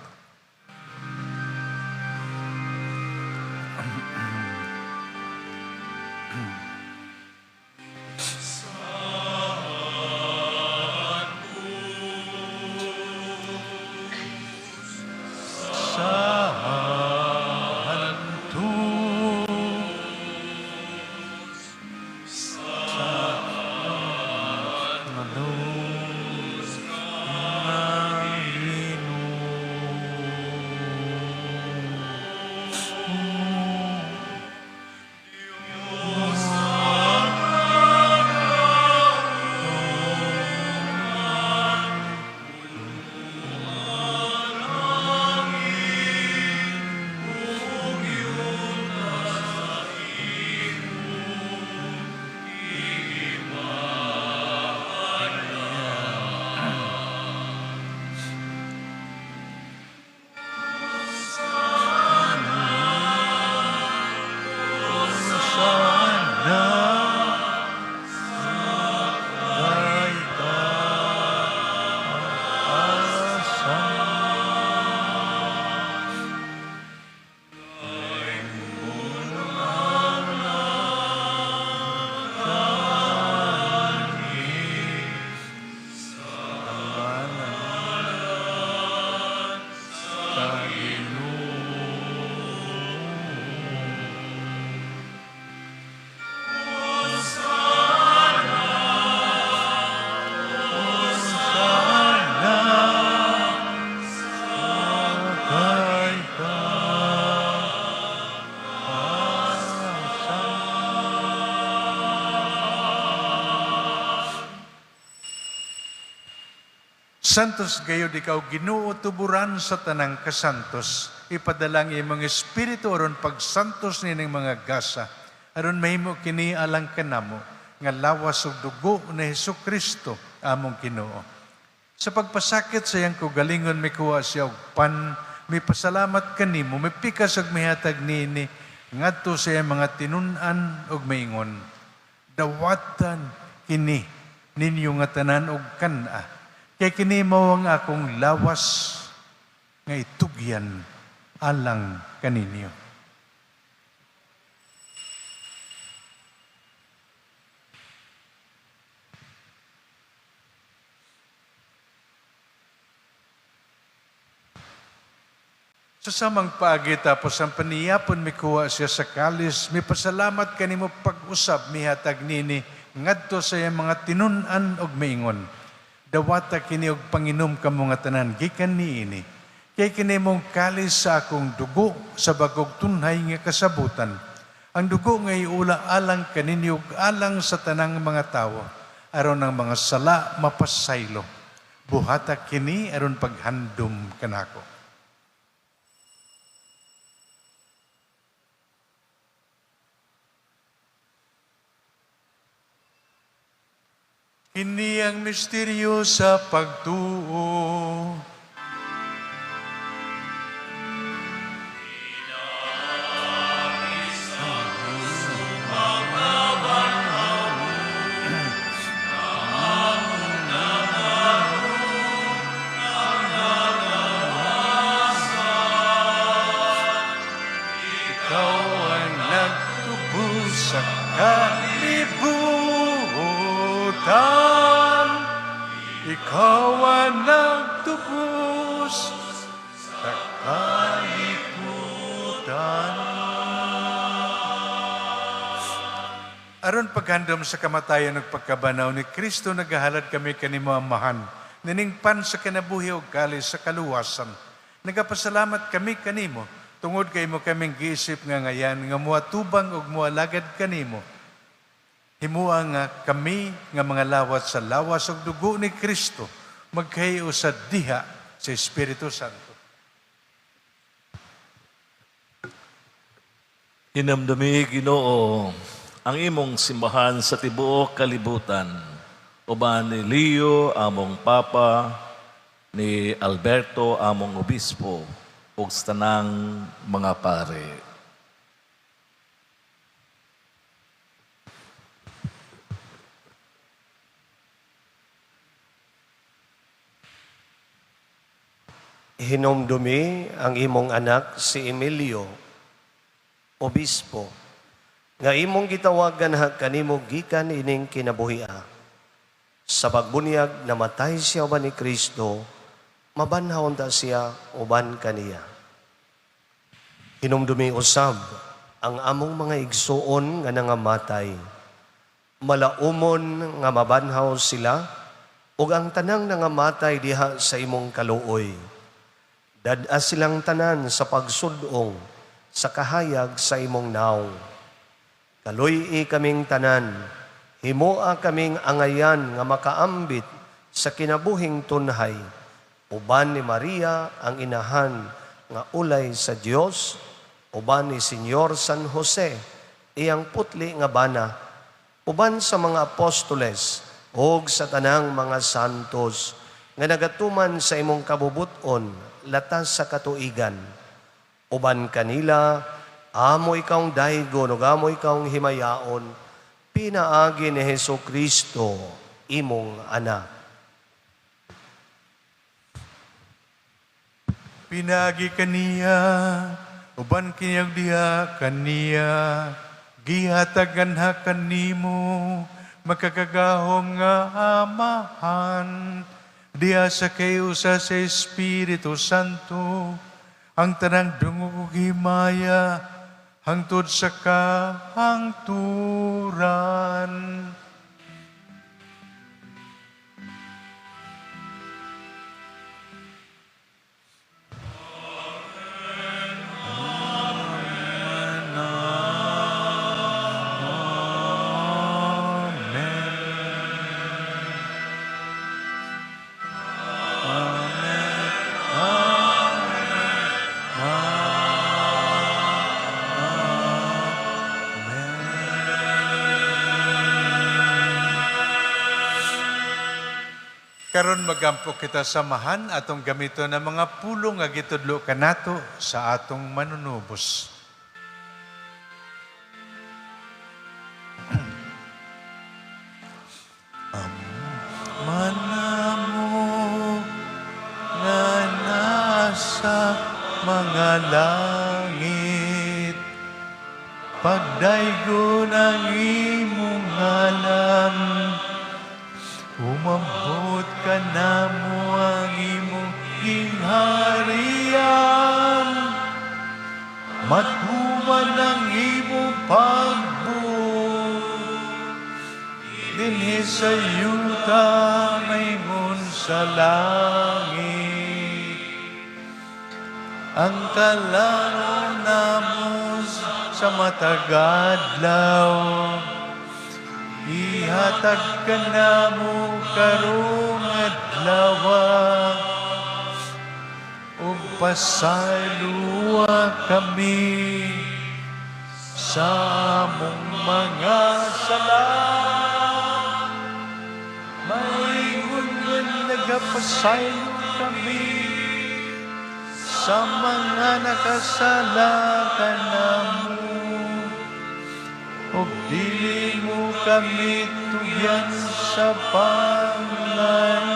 Santos gayud ikaw Ginoo, tuburan sa tanang kasantos. Ipadala ang imong espiritu aron pagsantos nining mga gasa, aron mahimo kini alang kanamo nga lawas ug dugo ni Hesukristo among Ginoo. Sa pagpasakit sa iyang kaugalingon mikuha siya og pan, mipasalamat kanimo, mipikas ug mihatag niini ngadto sa iyang mga tinun-an ug miingon: "Dawatan kini Ninyo nga tanan og kan-a, kay kini mao ang akong lawas nga itugyan alang kaninyo. Sa samang paagi tapos ang paniyapon mikuha siya sa kalis, mipasalamat kanimo pag-usab mihatag nini ngadto sa iyang mga tinun-an og miingon. Dawata kini og panginom kamo nga tanan gikan niini. Kay kini mong kalis sa akong dugo sa bagog tunhay nga kasabutan. Ang dugo nga iula alang kaninyo ug alang sa tanang mga tawo aron ang mga sala mapasaylo. Buhata kini aron paghandom kanako. Kini ang misteryo sa pagtuo. Ikaw ang nagtubos sa kalibutan. Ikaw ang nagtubos sa kalibutan. Aron paghandom sa kamatayan ug pagkabanhaw ni Kristo, nagahalad kami kanimo, Amahan, nining pan sa kinabuhi ug kalis sa kaluwasan. Nagapasalamat kami kanimo tungod kay imo kaming giisip nga ngayan nga muatubang ug mualagad kanimo. Himua nga kami nga mga lawat sa lawas ug dugo ni Kristo magkahiusa diha sa Espiritu Santo.
Hinumdumi, Ginoo, ang imong simbahan sa tibuok kalibutan, uban ni Leo among Papa, ni Alberto among Obispo, ug sa tanang mga pare.
Hinumdumi ang imong anak si Emilio, obispo, nga imong gitawagan ha kanimo gikan ining kinabuhia. Sa pagbunyag namatay siya uban ni Kristo, mabanhaw unta siya uban kaniya. Hinumdumi usab ang among mga igsuon nga nangamatay. Malaumon nga mabanhaw sila ug ang tanang nangamatay diha sa imong kaluoy. Dad-a silang tanan sa pagsudong sa kahayag sa imong nawong. Kaluy-i kaming tanan, himoa kaming angayan nga makaambit sa kinabuhing tunhay, uban ni Maria ang inahan nga ulay sa Dios, uban ni Senyor San Jose, iyang putli nga bana, uban sa mga apostoles ug sa tanang mga santos nga nagatuman sa imong kabubuton latas sa katuigan. Uban kanila, amo ikawng daygon ug amo ikawng himayaon, pinaagi ni Hesus Kristo, imong anak.
Pinaagi kaniya, uban kiniyag diha kaniya, gihatagan ha kanimo, makakagahom nga Amahan, diha sa kahiusa sa Espiritu Santo, ang tanang dungog ug himaya, hangtod sa kahangturan. Karon magampo kita samahan atong gamiton ang mga pulong nga gitudlo kanato sa atong manunubos. Ama namo nga nasa mga langit, pagdaygon ang imong ngalan, umabot kanamo ang imong gingharian, matuman ang imong pagbuot dinhi sa yuta maingon sa langit. Ang kalan-on namo sa matag adlaw, ihatag kanamo karong adlawa, ug pasayloa kami sa among mga sala, maingon nga nagapasaylo kami sa mga nakasala kanamo, ug dili mo kami tugyan sa panglay,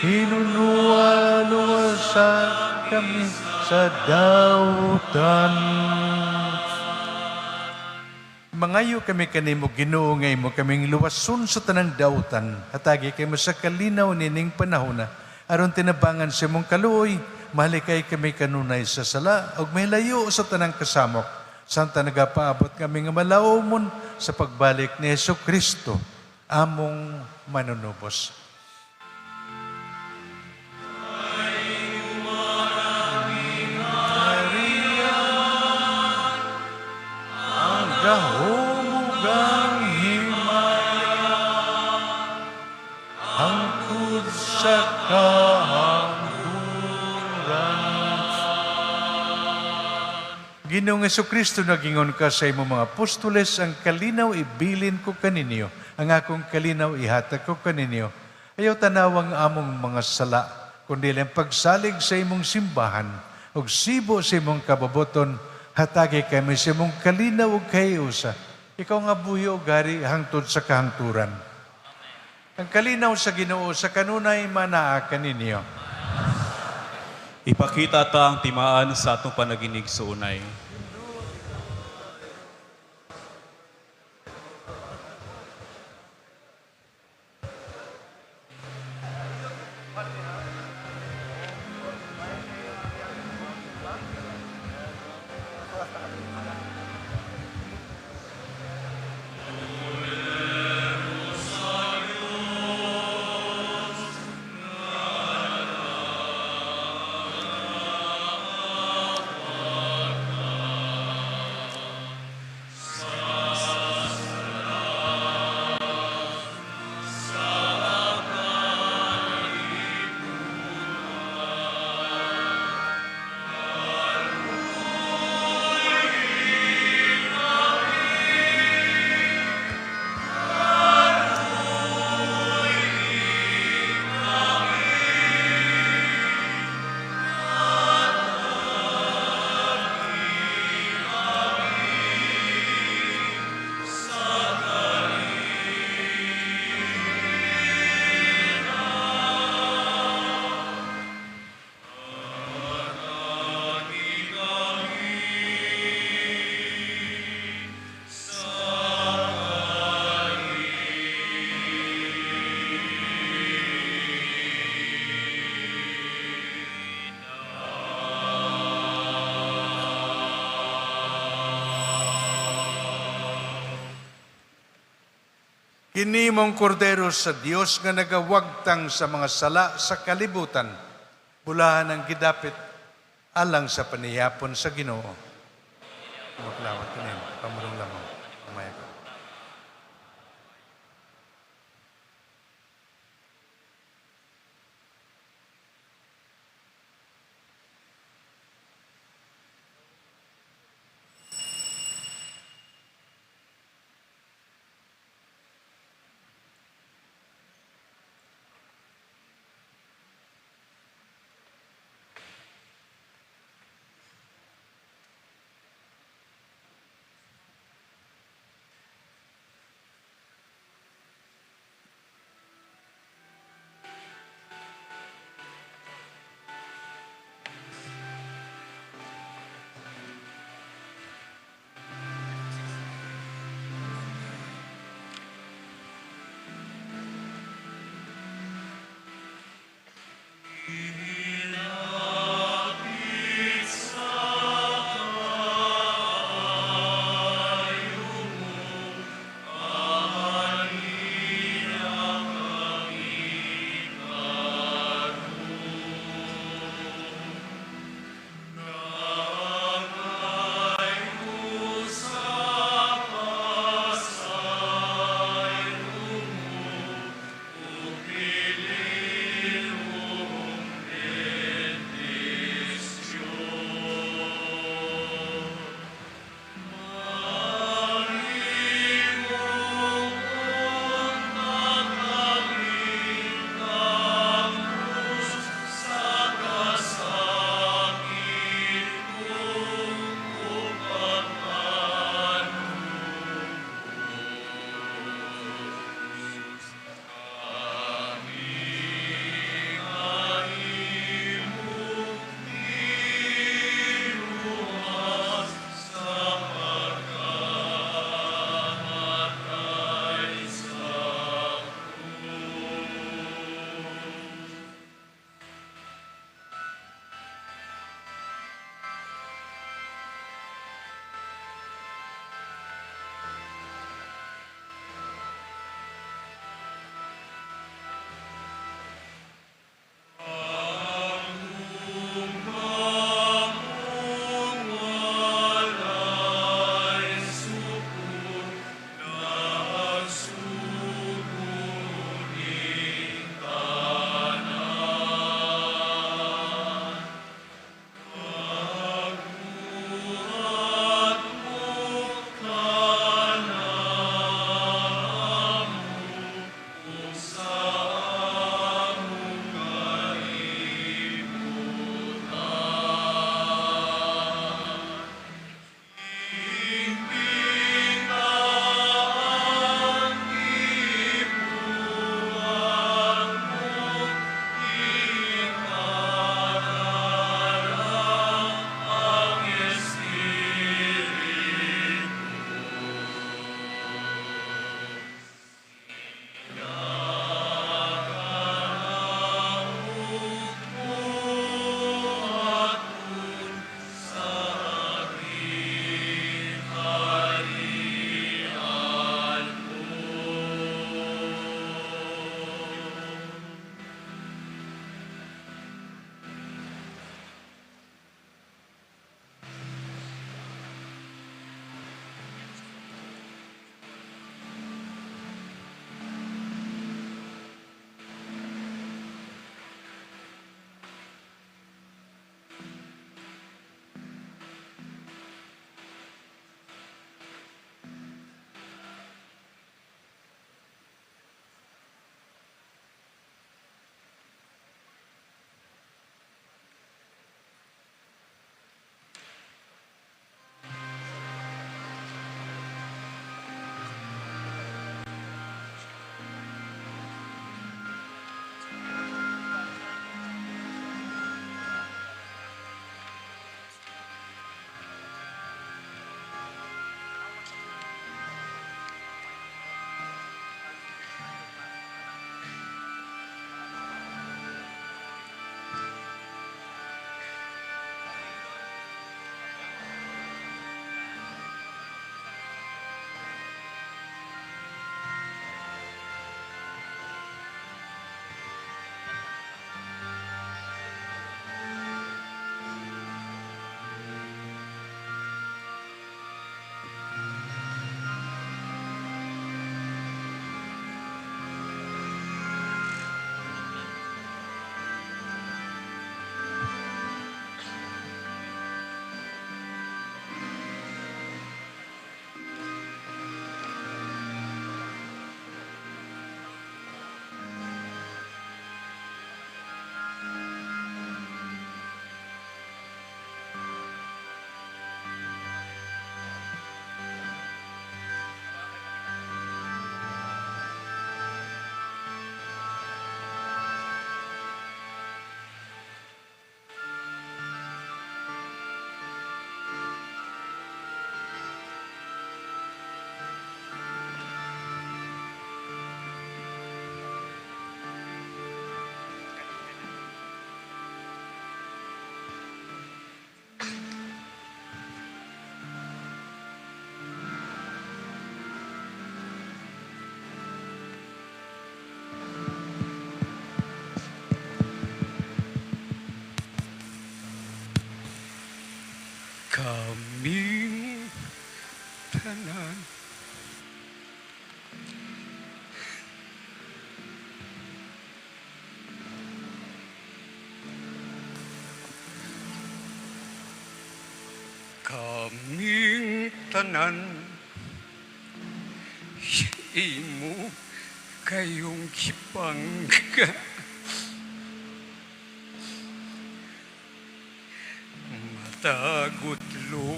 hinunua luwasa kami sa dautan. Mangayo kami kanimo, Ginoo, nga imo kaming luwason sa tanang dautan. Hatagi kami sa kalinaw nining panahona aron tinabangan sa imong kaluoy, mahalikay kami kanunay sa sala ug mahilayo sa tanang kasamok, samtang nagapaabot kami nga malaumon sa pagbalik ni Hesus Kristo, among manunubos. Ang gahom ug ang himaya hangtod sa kahangturan. Ginoong Kristo, nagingon ka sa imong mga apostoles, "Ang kalinaw ibilin ko kaninyo, ang akong kalinaw ihatag ko kaninyo. Ayaw tanawang among mga sala, kundi ang pagsalig sa imong simbahan, ug sibo sa imong kababoton, hatagi kami sa imong kalinaw ug kahiusa. Ikaw nga buhi ug hari hangtod sa kahangturan." Ang kalinaw sa Ginoo sa kanunay manaa kaninyo.
Ipakita ta ang timaan sa atong panaginigsuonay.
Kini mong kordero sa Dios nga nagawagtang sa mga sala sa kalibutan. Bulahan ang gidapit alang sa panihapon sa Ginoo. Maglawat kanin, pamulong lamang. Umaya ka.
Kaming tanan. Kaming tanan imo kayong gipangga. Matagutlo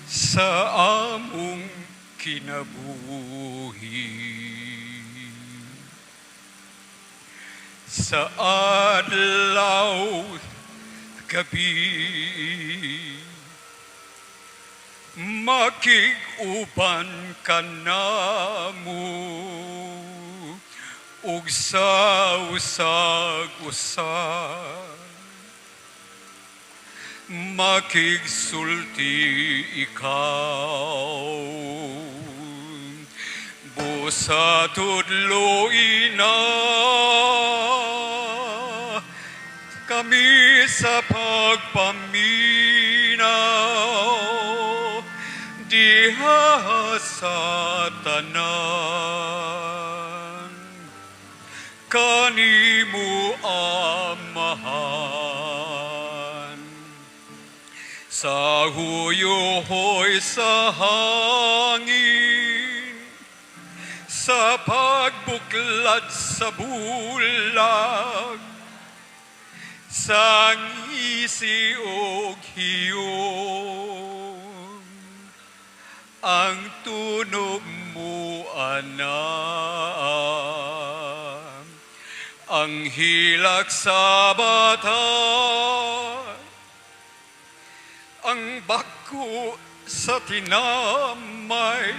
sa among kinabuhi. Sa adlaw gabi makig-uban kanamo ug sa usag-usa makigsulti ikaw. Busa tudloy na kami sa pagpaminaw diha sa tanan kanimo Amahan. Sa huyuhoy sa hangin, sa pagbuklad sa bulag, sa ngisi og hiyong, ang tunog mo, anak, ang hilak sa bata, ang bako sa tinamay,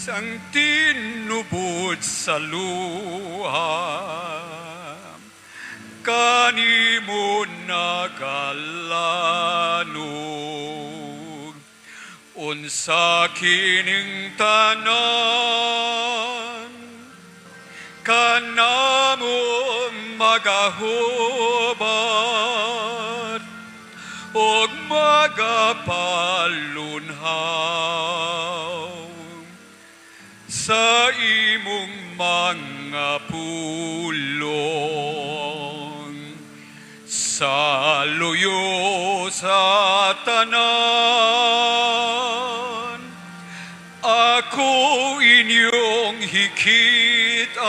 sang tinubod sa luha, kanimo nagalanog, unsa kining tanan, kanamo magahubat, og magapalunhaw sa imong mga pulong, sa luyo sa tanan, ako inyong hikitan,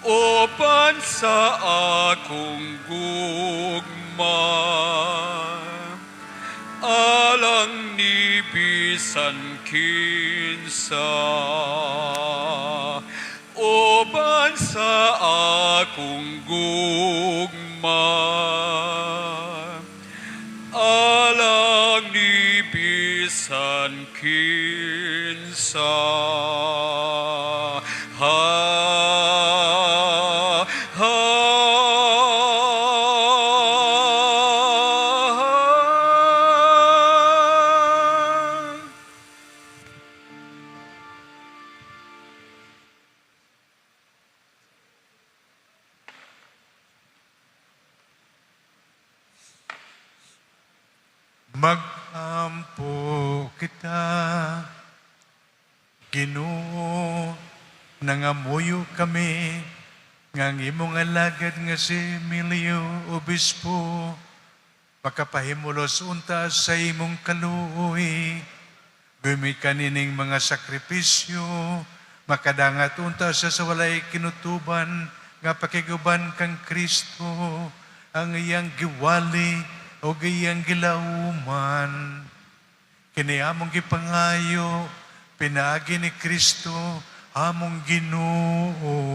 upan sa akong gugma, alang ni bisan kinsa, upan sa akong gugma, alang ni bisan kinsa. Ha, ha, ha.
Magampo kita, Ginoo, nangamuyo kami nga ang imong alagad nga si Emilio Obispo makapahimulos unta sa imong kaluoy, gumikan nining mga sakripisyo, makadangat unta siya sa walay kinutuban nga pakiguban kang Kristo, ang iyang giwali o iyang gilauman. Kini among gipangayo, pinaagi ni Kristo, among Ginoo.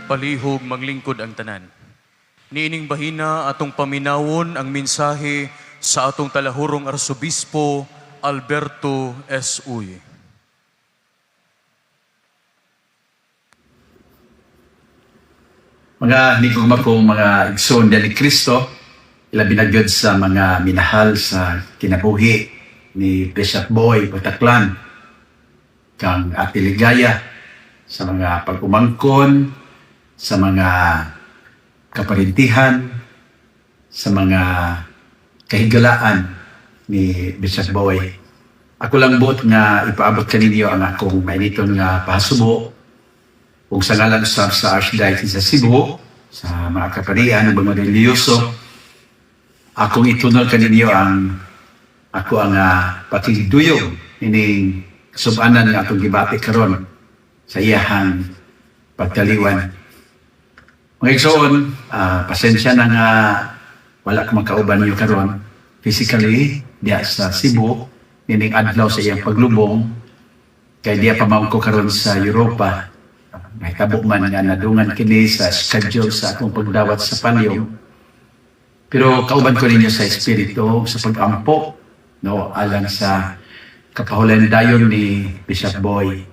Palihog maglingkod ang tanan. Niining bahina atong paminawon ang mensahe sa atong talahurong Arsobispo Alberto S. Uy.
Mga nikugma kong mga igsoon ni Kristo, ilabi na gyud sa mga minahal sa kinabuhi ni Bishop Boy Pataklan, kang Ate Ligaya, sa mga pag-umangkon, sa mga kaparintihan, sa mga kahigalaan ni Bishop Boy. Ako lang buot nga ipaabot kaninyo ang akong mainiton nga pahasubo ug sa ngalan usab sa Archdiocese sa Cebu, sa mga kaparian ug mga relihiyoso, akong itunol kaninyo ang ako ang pakigduyog ining kasubanan nga atong gibati karon sa iyahang pagtaliwan. Mga igsoon, pasensya na nga wala ko makauban niyo karon physically diya sa Cebu nining adlaw sa iyang paglubong, kay diya pa man ko karon sa Europa. Nahitabo man nga nadungan kini sa schedule sa akong pagdawat sa pallium. Pero kauban ko ninyo sa espiritu sa pagampo, no, alang sa kapahulan dayon ni Bishop Boy.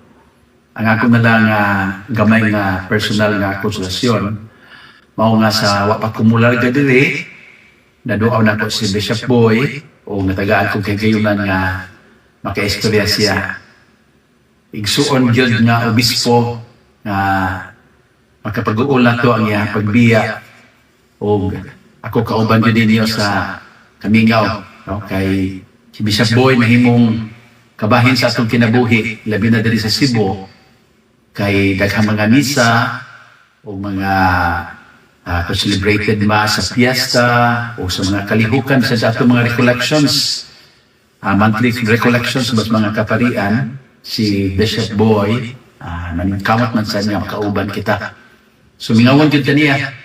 Ang ako na lang gamay nga personal nga konsolasyon mao nga sa wa pa ko mularga diri, naduaw nako si Bishop Boy o natagaan kong kagayunan nga makaistorya siya. Igsuon gyud nga obispo nga makapag-uol nato ang iyang pagbiya, og ako kauban gyud ninyo sa kamingaw, no, kay si Bishop Boy mahimong kabahin sa atong kinabuhi, labi na diri sa Cebu, kay daghang mga misa o mga celebrated mass sa fiesta o sa mga kalihukan sa atong mga recollections, monthly recollections sa mga kaparian, si Bishop Boy maningkamot man sa niya makauban kita. So mingawon gyud kaniya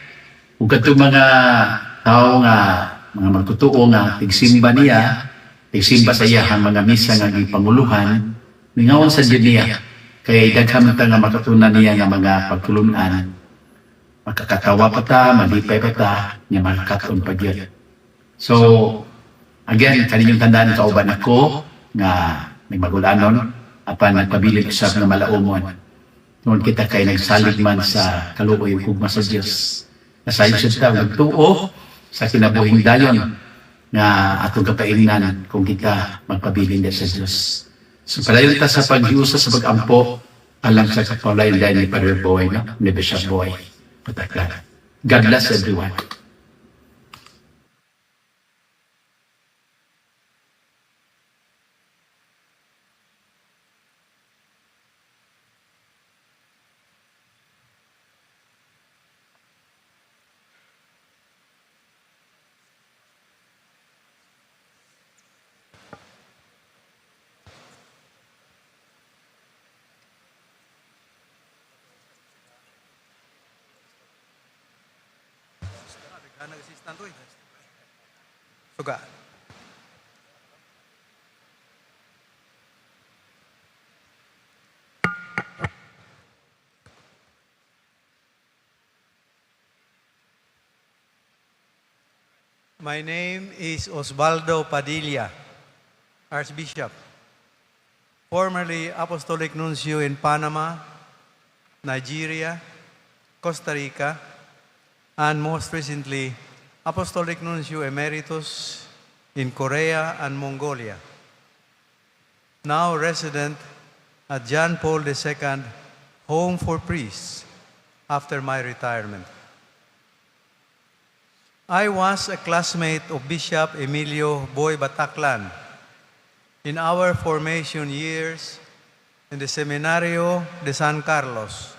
ug kadtong mga tawo nga mga magtutuo nga tigsimba niya, tigsimba sa iyahang mga misa nga gipanguluhan, mingawon sa gyud niya kay daghan man ta nga makatunan niya nga mga pagtulunan. Makakatawa pa ta, malipay pa ta, nya makakaton pa gyud. So again, kaninyong tandaan, kauban ako nga nagmagulanon apan nagpabilin usab nga malaumon. Tungod kita kay nagsalig man sa kaluoy ug gugma sa Dios. Nasayon sad ta nagtuo sa kinabuhing dayon nga atong kapaingnan kung kita magpabilin sa Dios. So padayon ta sa paghiusa sa pagampo alang sa kapawlayan ni Padre Boy, no? Ni Bishop Boy. Pataklan. God bless everyone.
Suga. My name is Osvaldo Padilla, Archbishop, formerly Apostolic Nuncio in Panama, Nigeria, Costa Rica, and most recently, Apostolic Nuncio Emeritus in Korea and Mongolia. Now resident at John Paul II Home for Priests after my retirement. I was a classmate of Bishop Emilio Boy Bataclan in our formation years in the Seminario de San Carlos,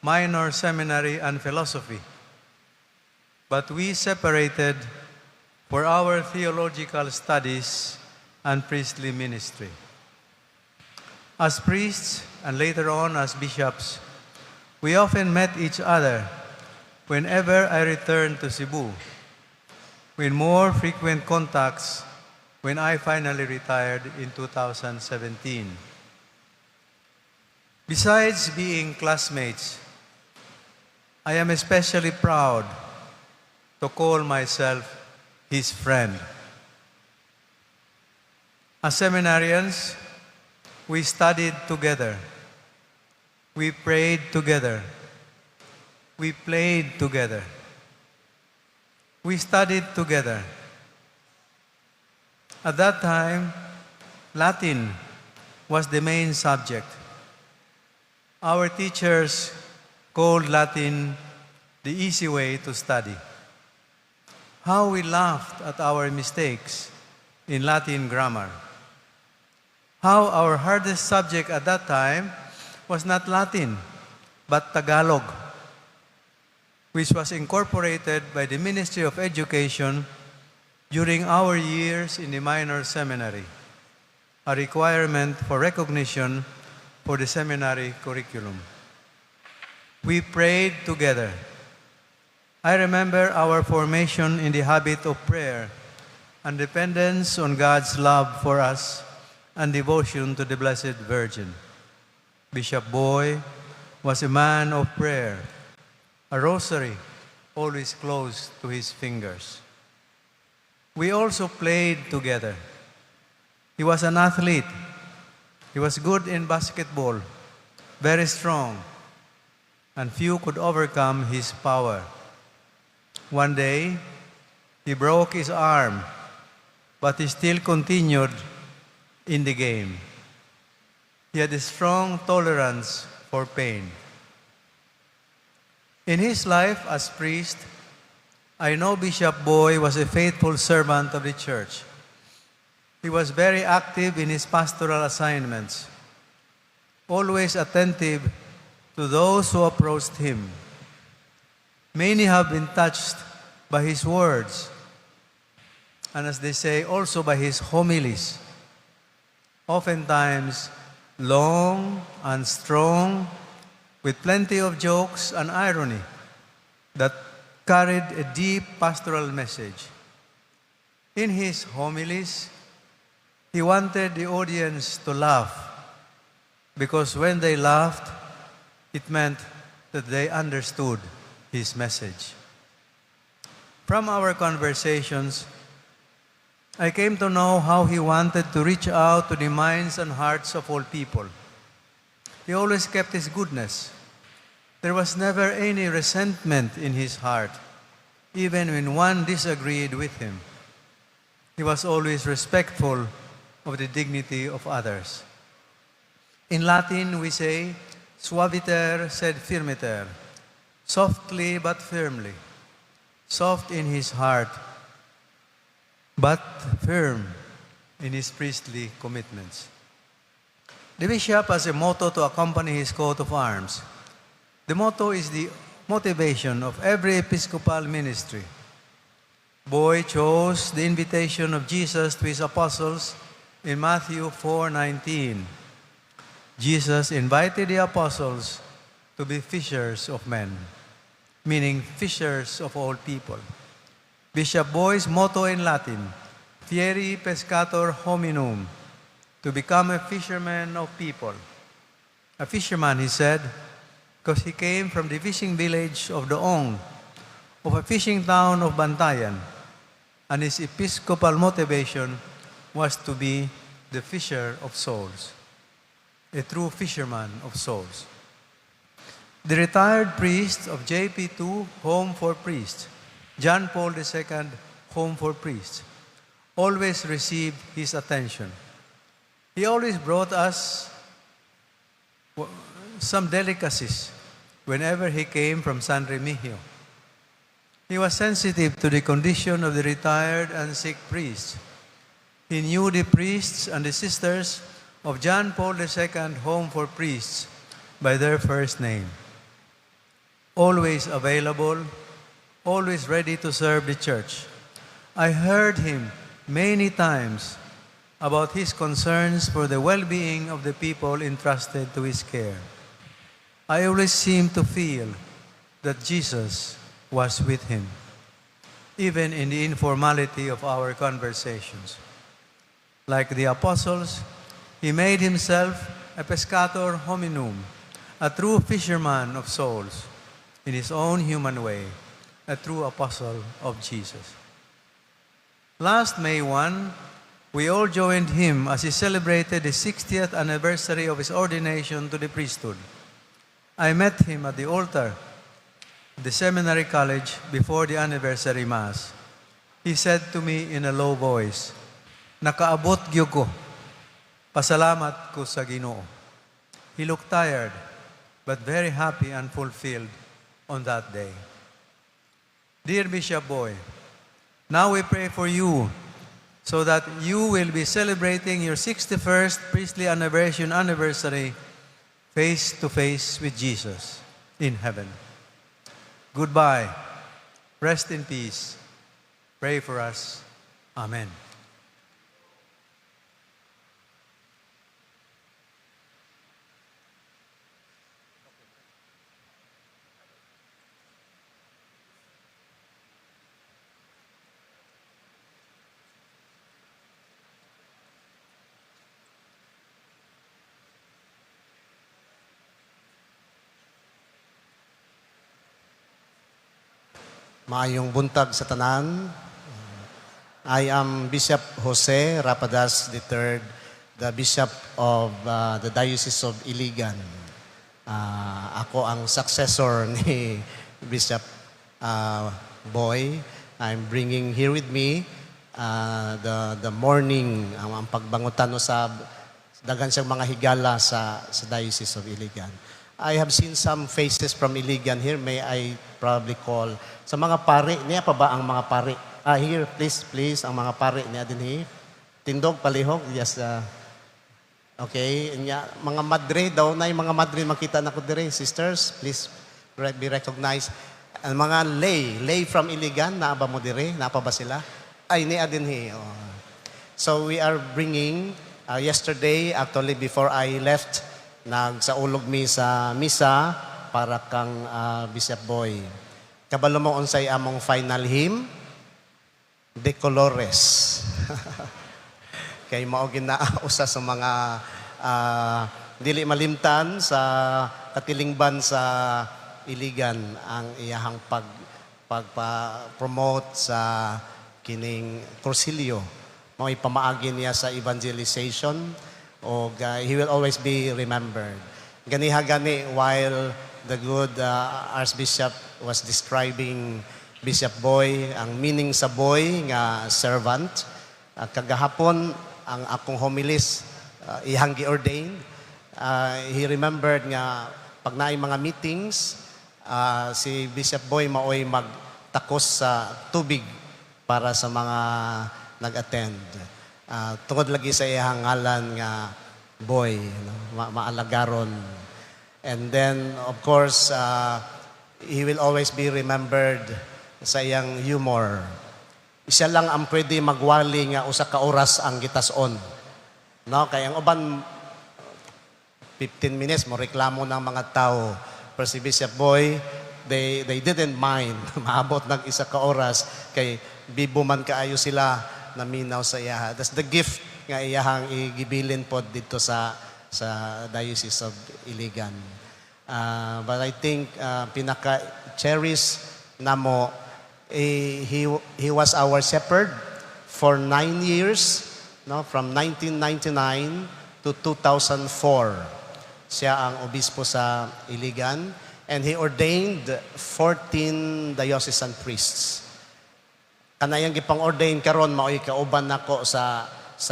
minor seminary and philosophy. But we separated for our theological studies and priestly ministry. As priests and later on as bishops, we often met each other whenever I returned to Cebu, with more frequent contacts when I finally retired in 2017. Besides being classmates, I am especially proud to call myself his friend. As seminarians, we studied together. We prayed together. We played together. We studied together. At that time, Latin was the main subject.
Our teachers called Latin the easy way to study. How we laughed at our mistakes in Latin grammar. How our hardest subject at that time was not Latin, but Tagalog, which was incorporated by the Ministry of Education during our years in the minor seminary, a requirement for recognition for the seminary curriculum. We prayed together. I remember our formation in the habit of prayer and dependence on God's love for us and devotion to the Blessed Virgin. Bishop Boy was a man of prayer, a rosary always close to his fingers. We also played together. He was an athlete. He was good in basketball, very strong, and few could overcome his power. One day, he broke his arm, but he still continued in the game. He had a strong tolerance for pain. In his life as priest, I know Bishop Boy was a faithful servant of the church. He was very active in his pastoral assignments, always attentive to those who approached him. Many have been touched by his words, and as they say, also by his homilies. Oftentimes long and strong, with plenty of jokes and irony that carried a deep pastoral message. In his homilies, he wanted the audience to laugh because when they laughed, it meant that they understood his message. From our conversations, I came to know how he wanted to reach out to the minds and hearts of all people. He always kept his goodness. There was never any resentment in his heart, even when one disagreed with him. He was always respectful of the dignity of others. In Latin, we say, "suaviter sed firmiter," softly but firmly, soft in his heart, but firm in his priestly commitments. The bishop has a motto to accompany his coat of arms. The motto is the motivation of every episcopal ministry. Boy chose the invitation of Jesus to his apostles in Matthew 4:19. Jesus invited the apostles to be fishers of men, meaning fishers of all people. Bishop Boy's motto in Latin, "Fieri pescator hominum," to become a fisherman of people. A fisherman, he said, because he came from the fishing village of Doong, of a fishing town of Bantayan, and his episcopal motivation was to be the fisher of souls, a true fisherman of souls. The retired priest of JP2 Home for Priests, John Paul II Home for Priests, always received his attention. He always brought us some delicacies whenever he came from San Remigio. He was sensitive to the condition of the retired and sick priests. He knew the priests and the sisters of John Paul II Home for Priests by their first name. Always available, always ready to serve the church. I heard him many times about his concerns for the well-being of the people entrusted to his care. I always seemed to feel that Jesus was with him, even in the informality of our conversations. Like the apostles, he made himself a pescator hominum, a true fisherman of souls, in his own human way, a true apostle of Jesus. Last May 1, we all joined him as he celebrated the 60th anniversary of his ordination to the priesthood. I met him at the altar of the seminary college before the anniversary Mass. He said to me in a low voice, "Nakaabot gyud ko. Pasalamat ko sa Ginoo." He looked tired. but very happy and fulfilled on that day. Dear Bishop Boy, now we pray for you so that you will be celebrating your 61st priestly anniversary face to face with Jesus in heaven. Goodbye. Rest in peace. Pray for us. Amen.
Maayong buntag sa tanan. I am Bishop Jose Rapadas III, the Bishop of the Diocese of Iligan. Ako ang successor ni Bishop Boy. I'm bringing here with me the mourning, ang pagbangutan usab, daghan siyang mga higala sa Diocese of Iligan. I have seen some faces from Iligan here. May I probably call sa mga pari, niya pa ba ang mga pari? Ah, here, please, please, ang mga pari niya dinhi. Tindog, palihog, yes. Okay, nya, mga madre daw na yung mga madre makita na ko dire. Sisters, please be recognized. Ang mga lay from Iligan, naa ba mo dire? Naa pa ba sila? Ay, niya dinhi. Oh. So we are bringing, yesterday, actually before I left, nagsaulog mi sa misa para kang Bishop Boy. Kabalo mo unsay among final hymn? De Colores. Kay mao gina usa sa mga dili malimtan sa katilingban sa Iligan ang iyahang pagpa-promote sa kining Cursilyo. Mao'y pamaagi niya sa evangelization o he will always be remembered. Ganiha gani while the good Archbishop was describing Bishop Boy, ang meaning sa boy nga servant, kagahapon ang akong homilies iyang gi-ordain. He remembered nga pag naay mga meetings, si Bishop Boy maoy magtakos sa tubig para sa mga nag-attend. Tungod lagi sa iyang ngalan nga boy, no? Maalagaron. And then, of course, he will always be remembered sa iyang humor. Siya lang ang pwede magwali nga usa ka oras ang gitas-on. No, kay ang uban 15 minutes mo reklamo ng mga tao. Pero si Bishop Boy, they didn't mind. Maabot ng isa ka oras kay bibo man kaayo sila naminaw sa iyaha. That's the gift nga iyahang igibilin pod dito sa Diocese of Iligan. But I think pinaka-cherish namo, eh, he was our shepherd for 9 years, no, from 1999 to 2004. Siya ang obispo sa Iligan and he ordained 14 diocesan priests. Kanayang gipang-ordain karon mao'y kauban nako sa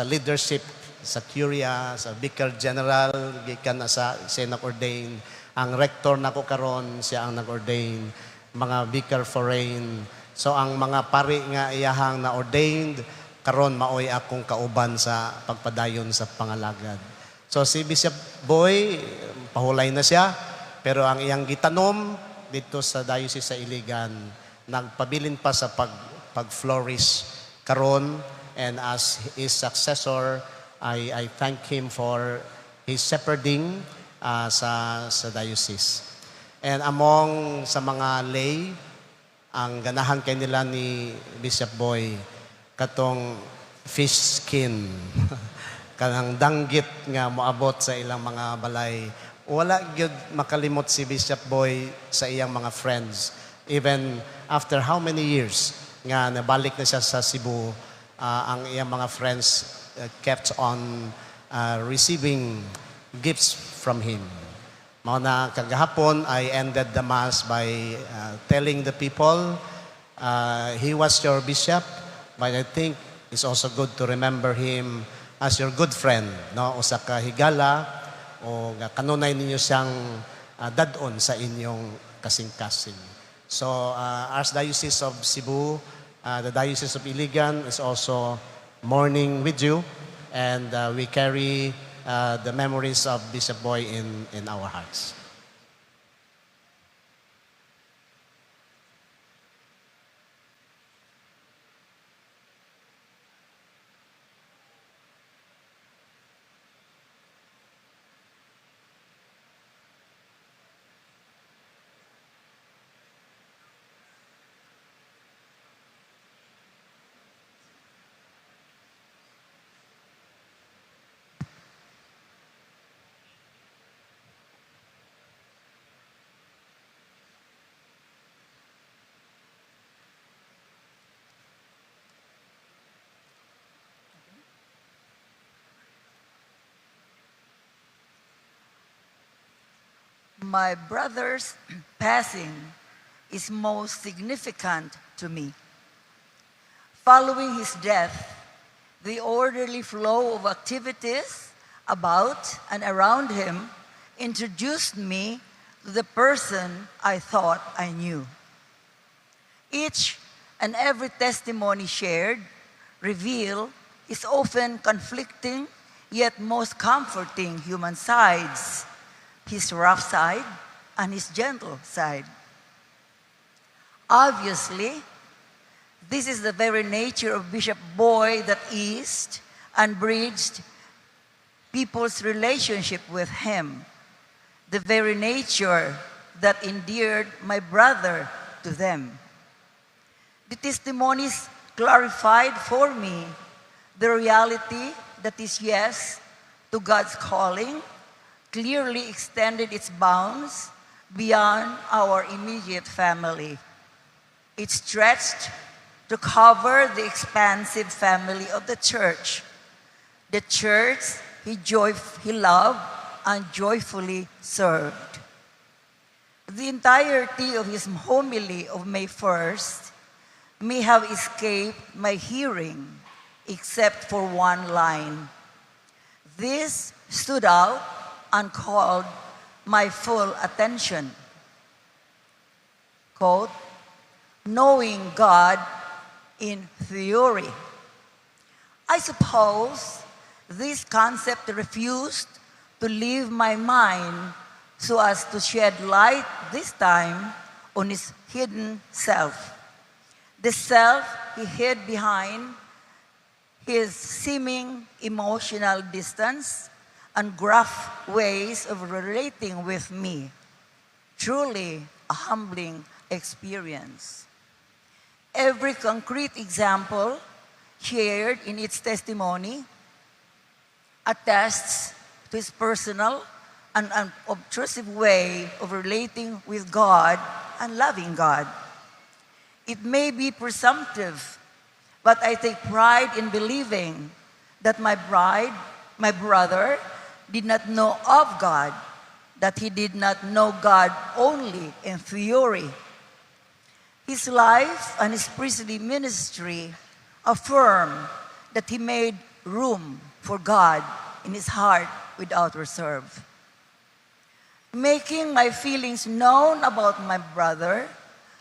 leadership sa Curia, sa Vicar General gikan na sa siya nag-ordain. Ang rector nako karon siya ang nag-ordain, mga vicar foreign. So ang mga pari nga iyahang na-ordained karon maoy akong kauban sa pagpadayon sa pangalagad. So si Bishop Boy, pahulay na siya, pero ang iyang gitanom dito sa Diocese sa Iligan, nagpabilin pa sa pag-flourish karon, and as his successor, I thank him for his shepherding sa diocese. And among sa mga lay, ang ganahan kay nila ni Bishop Boy, katong fish skin, kanang danggit nga moabot sa ilang mga balay. Wala gyud makalimot si Bishop Boy sa iyang mga friends. Even after how many years nga nabalik na siya sa Cebu, ang iyang mga friends kept on receiving gifts from him. Mao na kagahapon, I ended the Mass by telling the people, he was your bishop, but I think it's also good to remember him as your good friend, no? Usa ka higala o nga kanunay ninyo siyang dad-on sa inyong kasing-kasing. So, Archdiocese of Cebu, the Diocese of Iligan is also mourning with you, and we carry the memories of Bishop Boy in our hearts.
My brother's passing is most significant to me. Following his death, the orderly flow of activities about and around him introduced me to the person I thought I knew. Each and every testimony shared reveal his often conflicting yet most comforting human sides, his rough side and his gentle side. Obviously, this is the very nature of Bishop Boy that eased and bridged people's relationship with him, the very nature that endeared my brother to them. The testimonies clarified for me the reality that is yes to God's calling clearly extended its bounds beyond our immediate family. It stretched to cover the expansive family of the church he loved and joyfully served. The entirety of his homily of May 1st may have escaped my hearing except for one line. This stood out and called my full attention. Quote, "Knowing God in theory." I suppose this concept refused to leave my mind so as to shed light this time on his hidden self. The self he hid behind his seeming emotional distance and gruff ways of relating with me. Truly a humbling experience. Every concrete example shared in its testimony attests to his personal and unobtrusive way of relating with God and loving God. It may be presumptive, but I take pride in believing that my brother, did not know of God, that he did not know God only in theory. His life and his priestly ministry affirm that he made room for God in his heart without reserve. Making my feelings known about my brother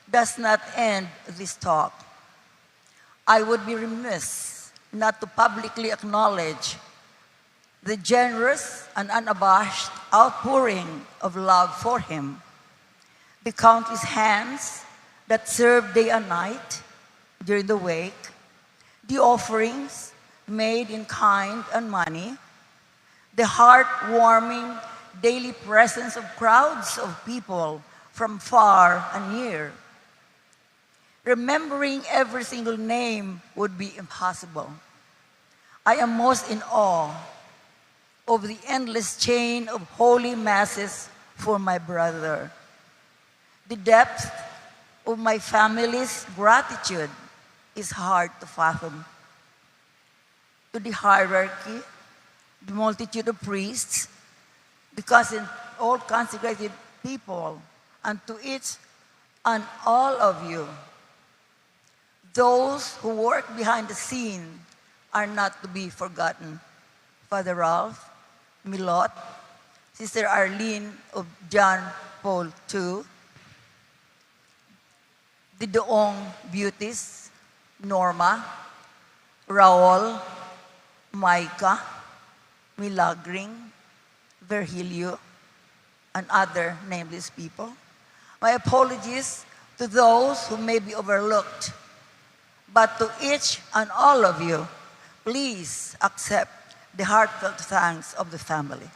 does not end this talk. I would be remiss not to publicly acknowledge the generous and unabashed outpouring of love for him, the countless hands that served day and night during the wake, the offerings made in kind and money, the heartwarming daily presence of crowds of people from far and near. Remembering every single name would be impossible. I am most in awe of the endless chain of holy masses for my brother. The depth of my family's gratitude is hard to fathom. To the hierarchy, the multitude of priests, because in all consecrated people, and to each and all of you, those who work behind the scene are not to be forgotten. Father Ralph, Milot, Sister Arlene of John Paul II, the Doong Beauties, Norma, Raul, Micah, Milagring, Virgilio, and other nameless people. My apologies to those who may be overlooked, but to each and all of you, please accept the heartfelt thanks of the family.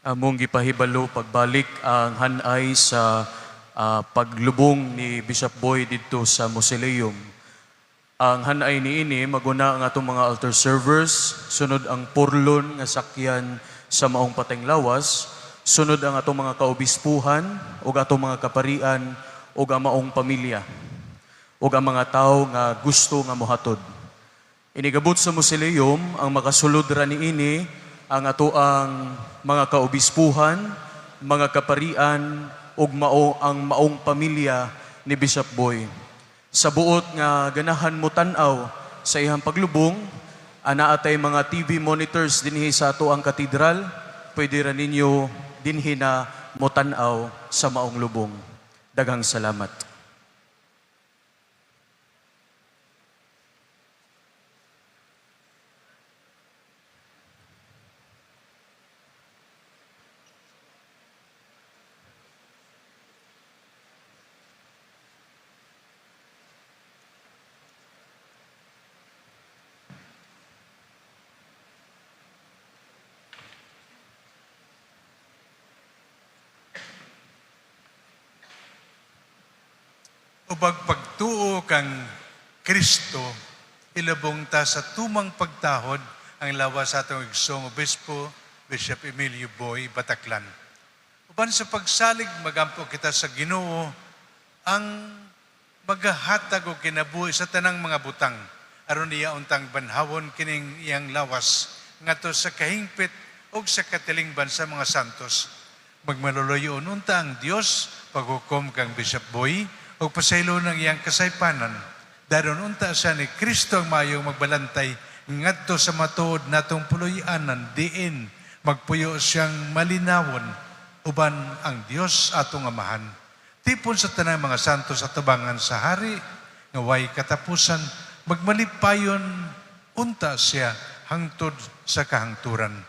Among gipahibalo pagbalik ang hanay sa paglubong ni Bishop Boy didto sa mausoleum. Ang hanay niini maguna ang atong mga altar servers, sunod ang porlon nga sakyan sa maong pateng lawas, sunod ang atong mga kaobispuhan ug atong mga kaparian ug ang maong pamilya ug ang mga tawo nga gusto nga mohatod. Inigabot sa mausoleum, ang makasulod ra niini ang atoang mga kaobispuhan, mga kaparian ug mao ang maong pamilya ni Bishop Boy. Sa buot nga ganahan mo tan-aw sa iyang paglubong, anaa tay mga TV monitors dinhi sa ato ang katedral, pwede ra ninyo dinhi na mo tan-aw sa maong lubong. Daghang salamat.
Ubag pagtuo kang Kristo, ilabong ta sa tumang pagtahod ang lawas sa atong igsoong obispo, Bishop Emilio Boy Bataclan. Uban sa pagsalig, magampo kita sa Ginoo ang magahatag og kinabuhi sa tanang mga butang aron niya untang banhawon kining iyang lawas ngadto sa kahingpit ug sa katilingban sa mga santos. Magmaluluyon unta ang Dios paghukom kang Bishop Boy ug pasaylo ng iyang kasaypanan. Daron unta siya ni Kristo ang mayong magbalantay ngadto sa matuod natong puloy-anan diin magpuyo siyang malinawon uban ang Dios atong Amahan. Tipon sa tanang mga santo sa tubangan sa hari nga way katapusan, magmalipayon unta siya hangtod sa kahangturan.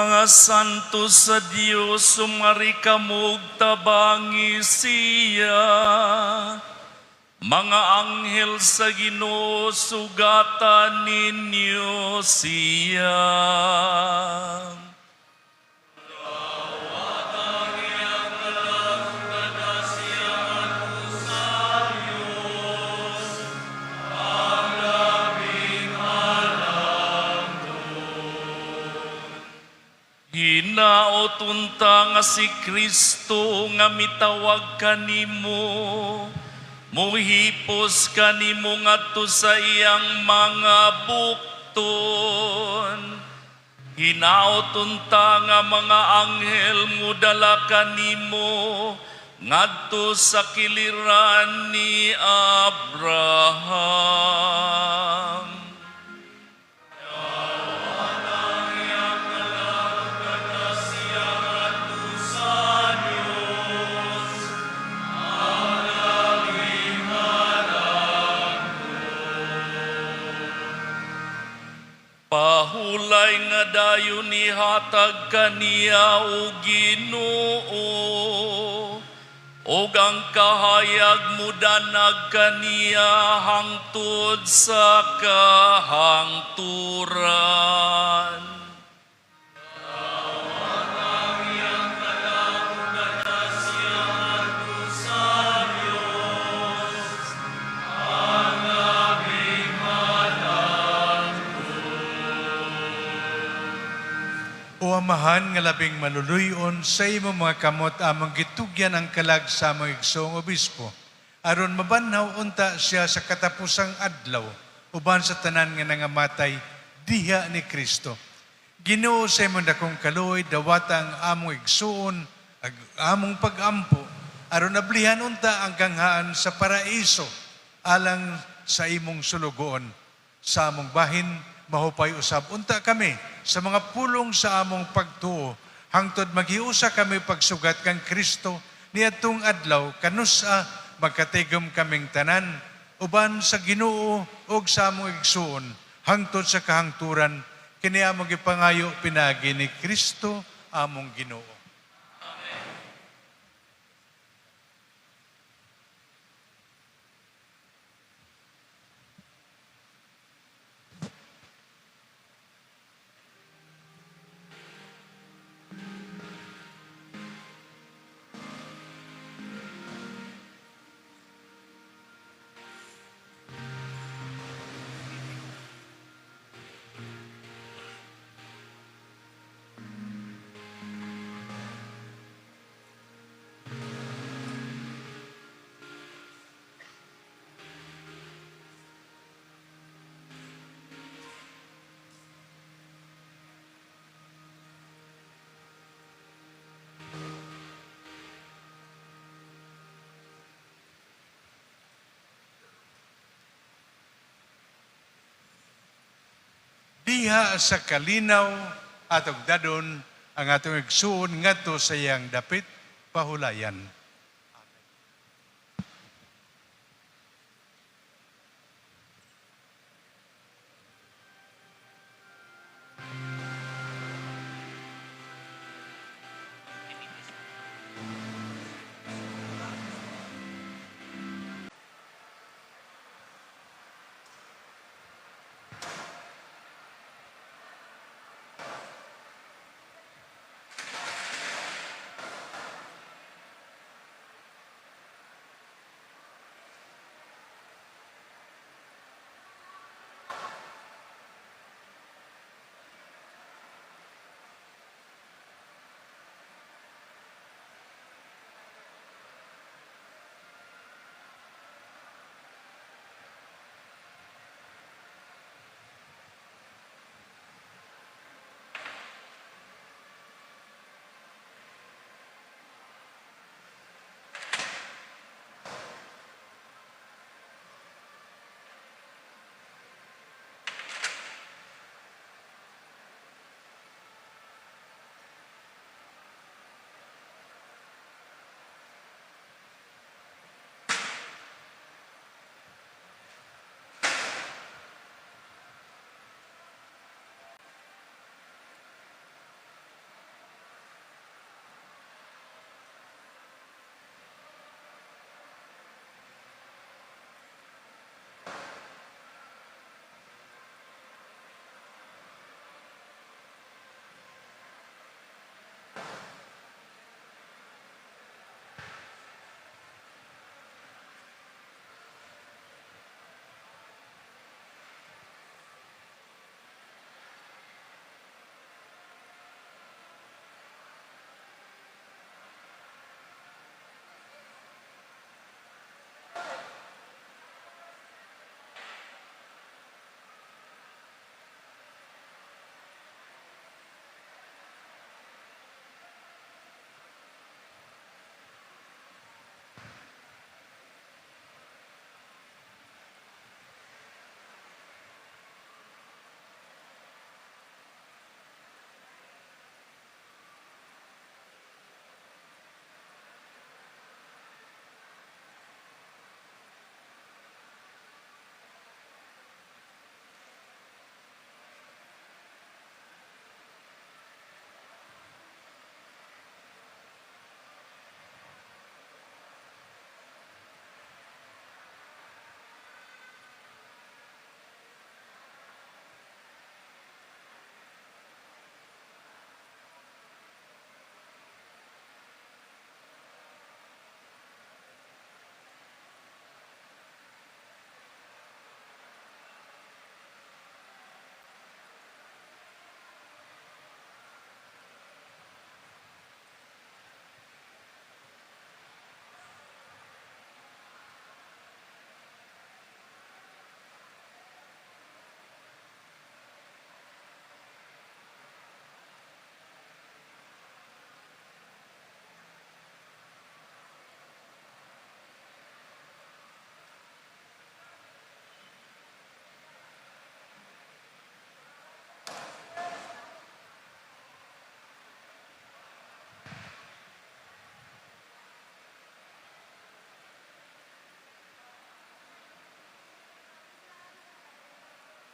Mga santo sa Dios, sumari kamo ug tabangi siya. Mga anghel sa Ginoo, sugata ninyo siya. Hinaot unta nga si Kristo nga mitawag kanimo, muhipos kanimo ngadto sa iyang mga bukton. Hinaot unta nga mga anghel mudala kanimo ngadto sa kiliran ni Abraham. Pahulay nga dayon ihatag kaniya o Ginoo, ug ang kahayag mudanag kaniya hangtod sa kahangturan.
O Amahan nga labing maluluyon, sa imong mga kamot among gitugyan ang kalag sa among igsoong obispo, aron mabanhaw unta siya sa katapusang adlaw, uban sa tanan nga nangamatay diha ni Kristo. Ginoo, sa imong dakong kaluoy, dawata ang among igsoon ag among pagampo, aron ablihan unta ang ganghaan sa paraiso alang sa imong sulugoon. Sa among bahin, mahupay usab unta kami sa mga pulong sa among pagtuo, hangtod maghiusa kami pagsugat kang Kristo niadtong adlaw kanusa magkatigom kaming tanan uban sa Ginoo ug sa among igsuon hangtod sa kahangturan. Kini among gipangayo pinaagi ni Kristo among Ginoo. Diha sa kalinaw atong dadon ang atong igsuon ngadto sa iyang dapit pahulayan.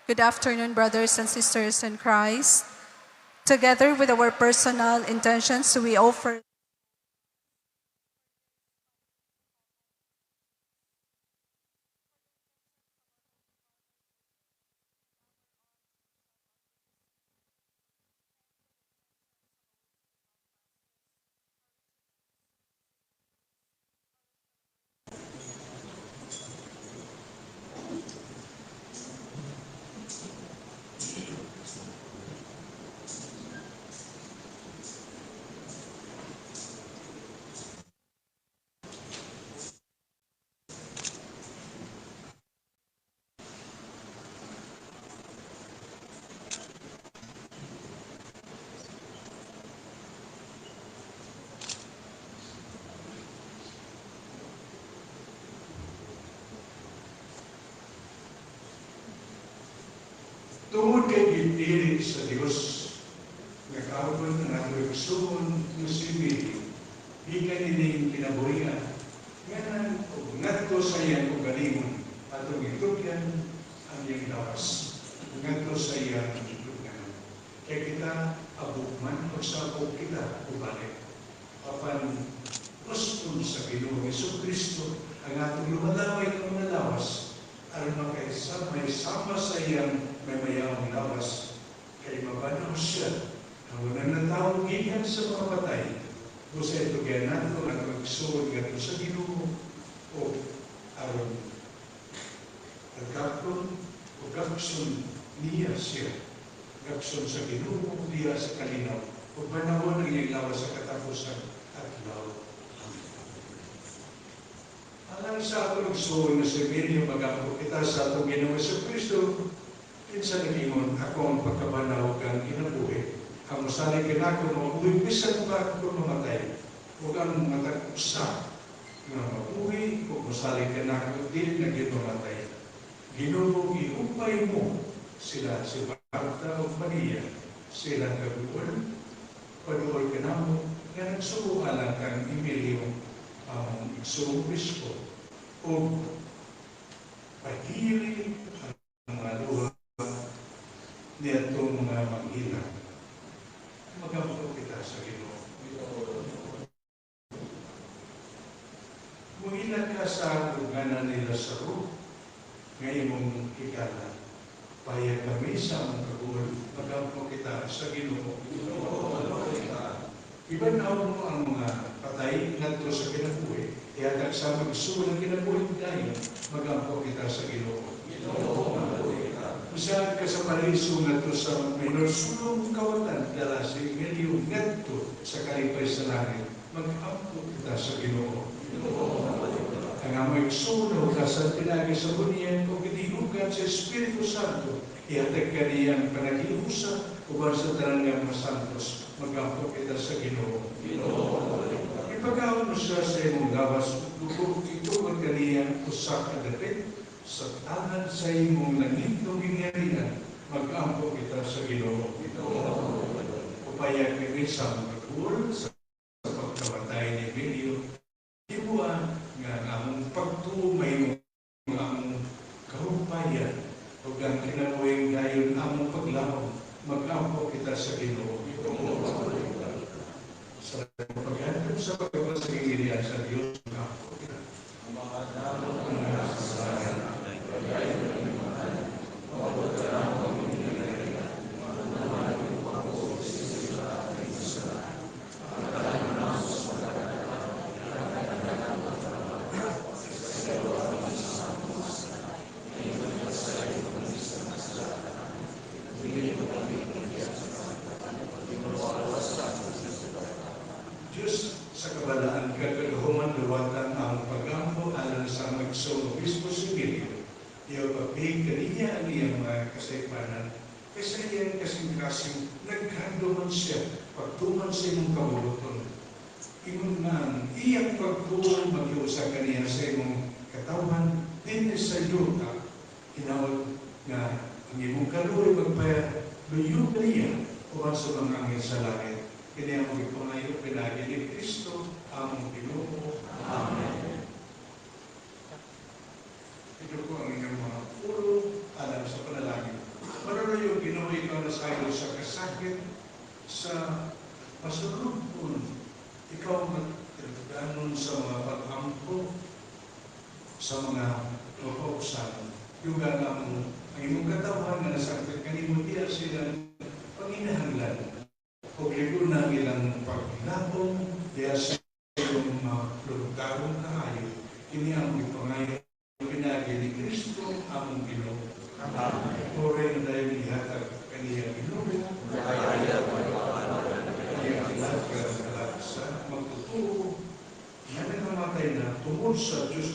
Good afternoon, brothers and sisters in Christ. Together with our personal intentions, we offer
Tungod kay gipili sa Dios nga karon ang atong igsuon nga si Emilio, gikan ining kinabuhian nga og ngadto sa iyang kaugalingon, atong itugyan ang iyang lawas ngadto sa iyang itugyan. Kay kita abog man o sabog kita ubalik. Apan gusto sa Ginoo Hesus Kristo ang atong lumalaway ng mga lawas aron makaisa may sama sa iyang may mayaong lawas, kay mabanaw siya ang unang natawag gikan sa mga patay. Busa itugyan nato ang atong igsuon ngadto sa Ginoo o aron agapon o gakson niya siya, gakson sa Ginoo diha sa kalinaw o banawon ang iyang lawas sa katapusan at law. Alang sa atong igsuon nga si Emilio, magampo kita sa atong Ginoong Hesukristo, kinsa nag-ingon, ako ang pagkabanaw kang kinabuhi. Ang mosalig kanako mabuhi bisan pa ako mamatay. Ug ang matag usa nga mabuhi ug mosalig kanako dili na gyud mamatay. Ginoo, ihupay mo sila si Marta ug Maria, silang kaduol, paduol kanamo nga nagsubo alang kang Emilio among igsoong obispo, ug pahili ang mga luha niadtong mga manghilang. Magampo kita sa Ginoo. Muhila ka sa duganan ni Lazaro nga imong higala. Payag kami sa among kaguol. Magampo kita sa Ginoo. Ibanaw mo ang mga patay ngadto sa kinabuhi. Ihatag sa magsuol ang kinabuhi dayon. Magampo kita sa Ginoo. Usahan ka sa paraiso ngadto sa minor sulong kawatan dala si Emilio ngadto sa kalipay sa langit. Magampo kita sa Ginoo. Ang among igsoon na hugasan pinagi sa buniyan o gitihugan sa Espiritu Santo, ihatag kaniyang panagihusa uban sa tanan nga mga santos. Magampo kita sa Ginoo. Ipagahon mo siya sa imong gawas ug itugod kaniya usa ka dapit sa tanan sa imong langitong gingharian. Magampo kita sa Ginoo. Upayag kami sa among kaguol sa pagkamatay ni Emilio, himua nga ang among pagtuo mahimong among kahupayan ug ang kinabuhing dayon among paglaom. Magampo kita sa Ginoo. Sa paghandom sa pagkabas sa gingharian sa Dios, magampo kita. Diyos sa kabalaan kagagahuman duwatan ang pagampo alang sa magsoong Obispo si Emilio. Iyo pagpihig kaniya ang iyang mga kasaypanan. Kaysa iyang kasing-kasing nagkanduman siya pagtuman sa imong kabuluton. Ingon nga ang iyang pagtuon maghiusa kaniya sa imong katawan dinhi sa yuta. Hinaot nga ang imong kaluoy magpaluyog kaniya uban sa mga anghel sa langit. Kini ang ipangayo pinaagi ni Kristo among Ginoo. Amen. Ito po ang inyong mga ulo alang sa panalangin. Pasulubon, ikaw ang nagtaganon sa mga pag-ampo, sa mga mapaupsan. Yuga nga mo, ang imong katawhan nga nasangpit kanimo diya silang panginahanglan. O ligo na ang ilang paghilabong, diya sa iyong mga lugdarong kaayo. Kini ang ipangayo pinagi ni Kristo among Ginoo. Amen. Puri na dayon ihatag kaniya Ginoo. Iyang lahat sa magtotoo nga nakamatay na tungod sa Diyos.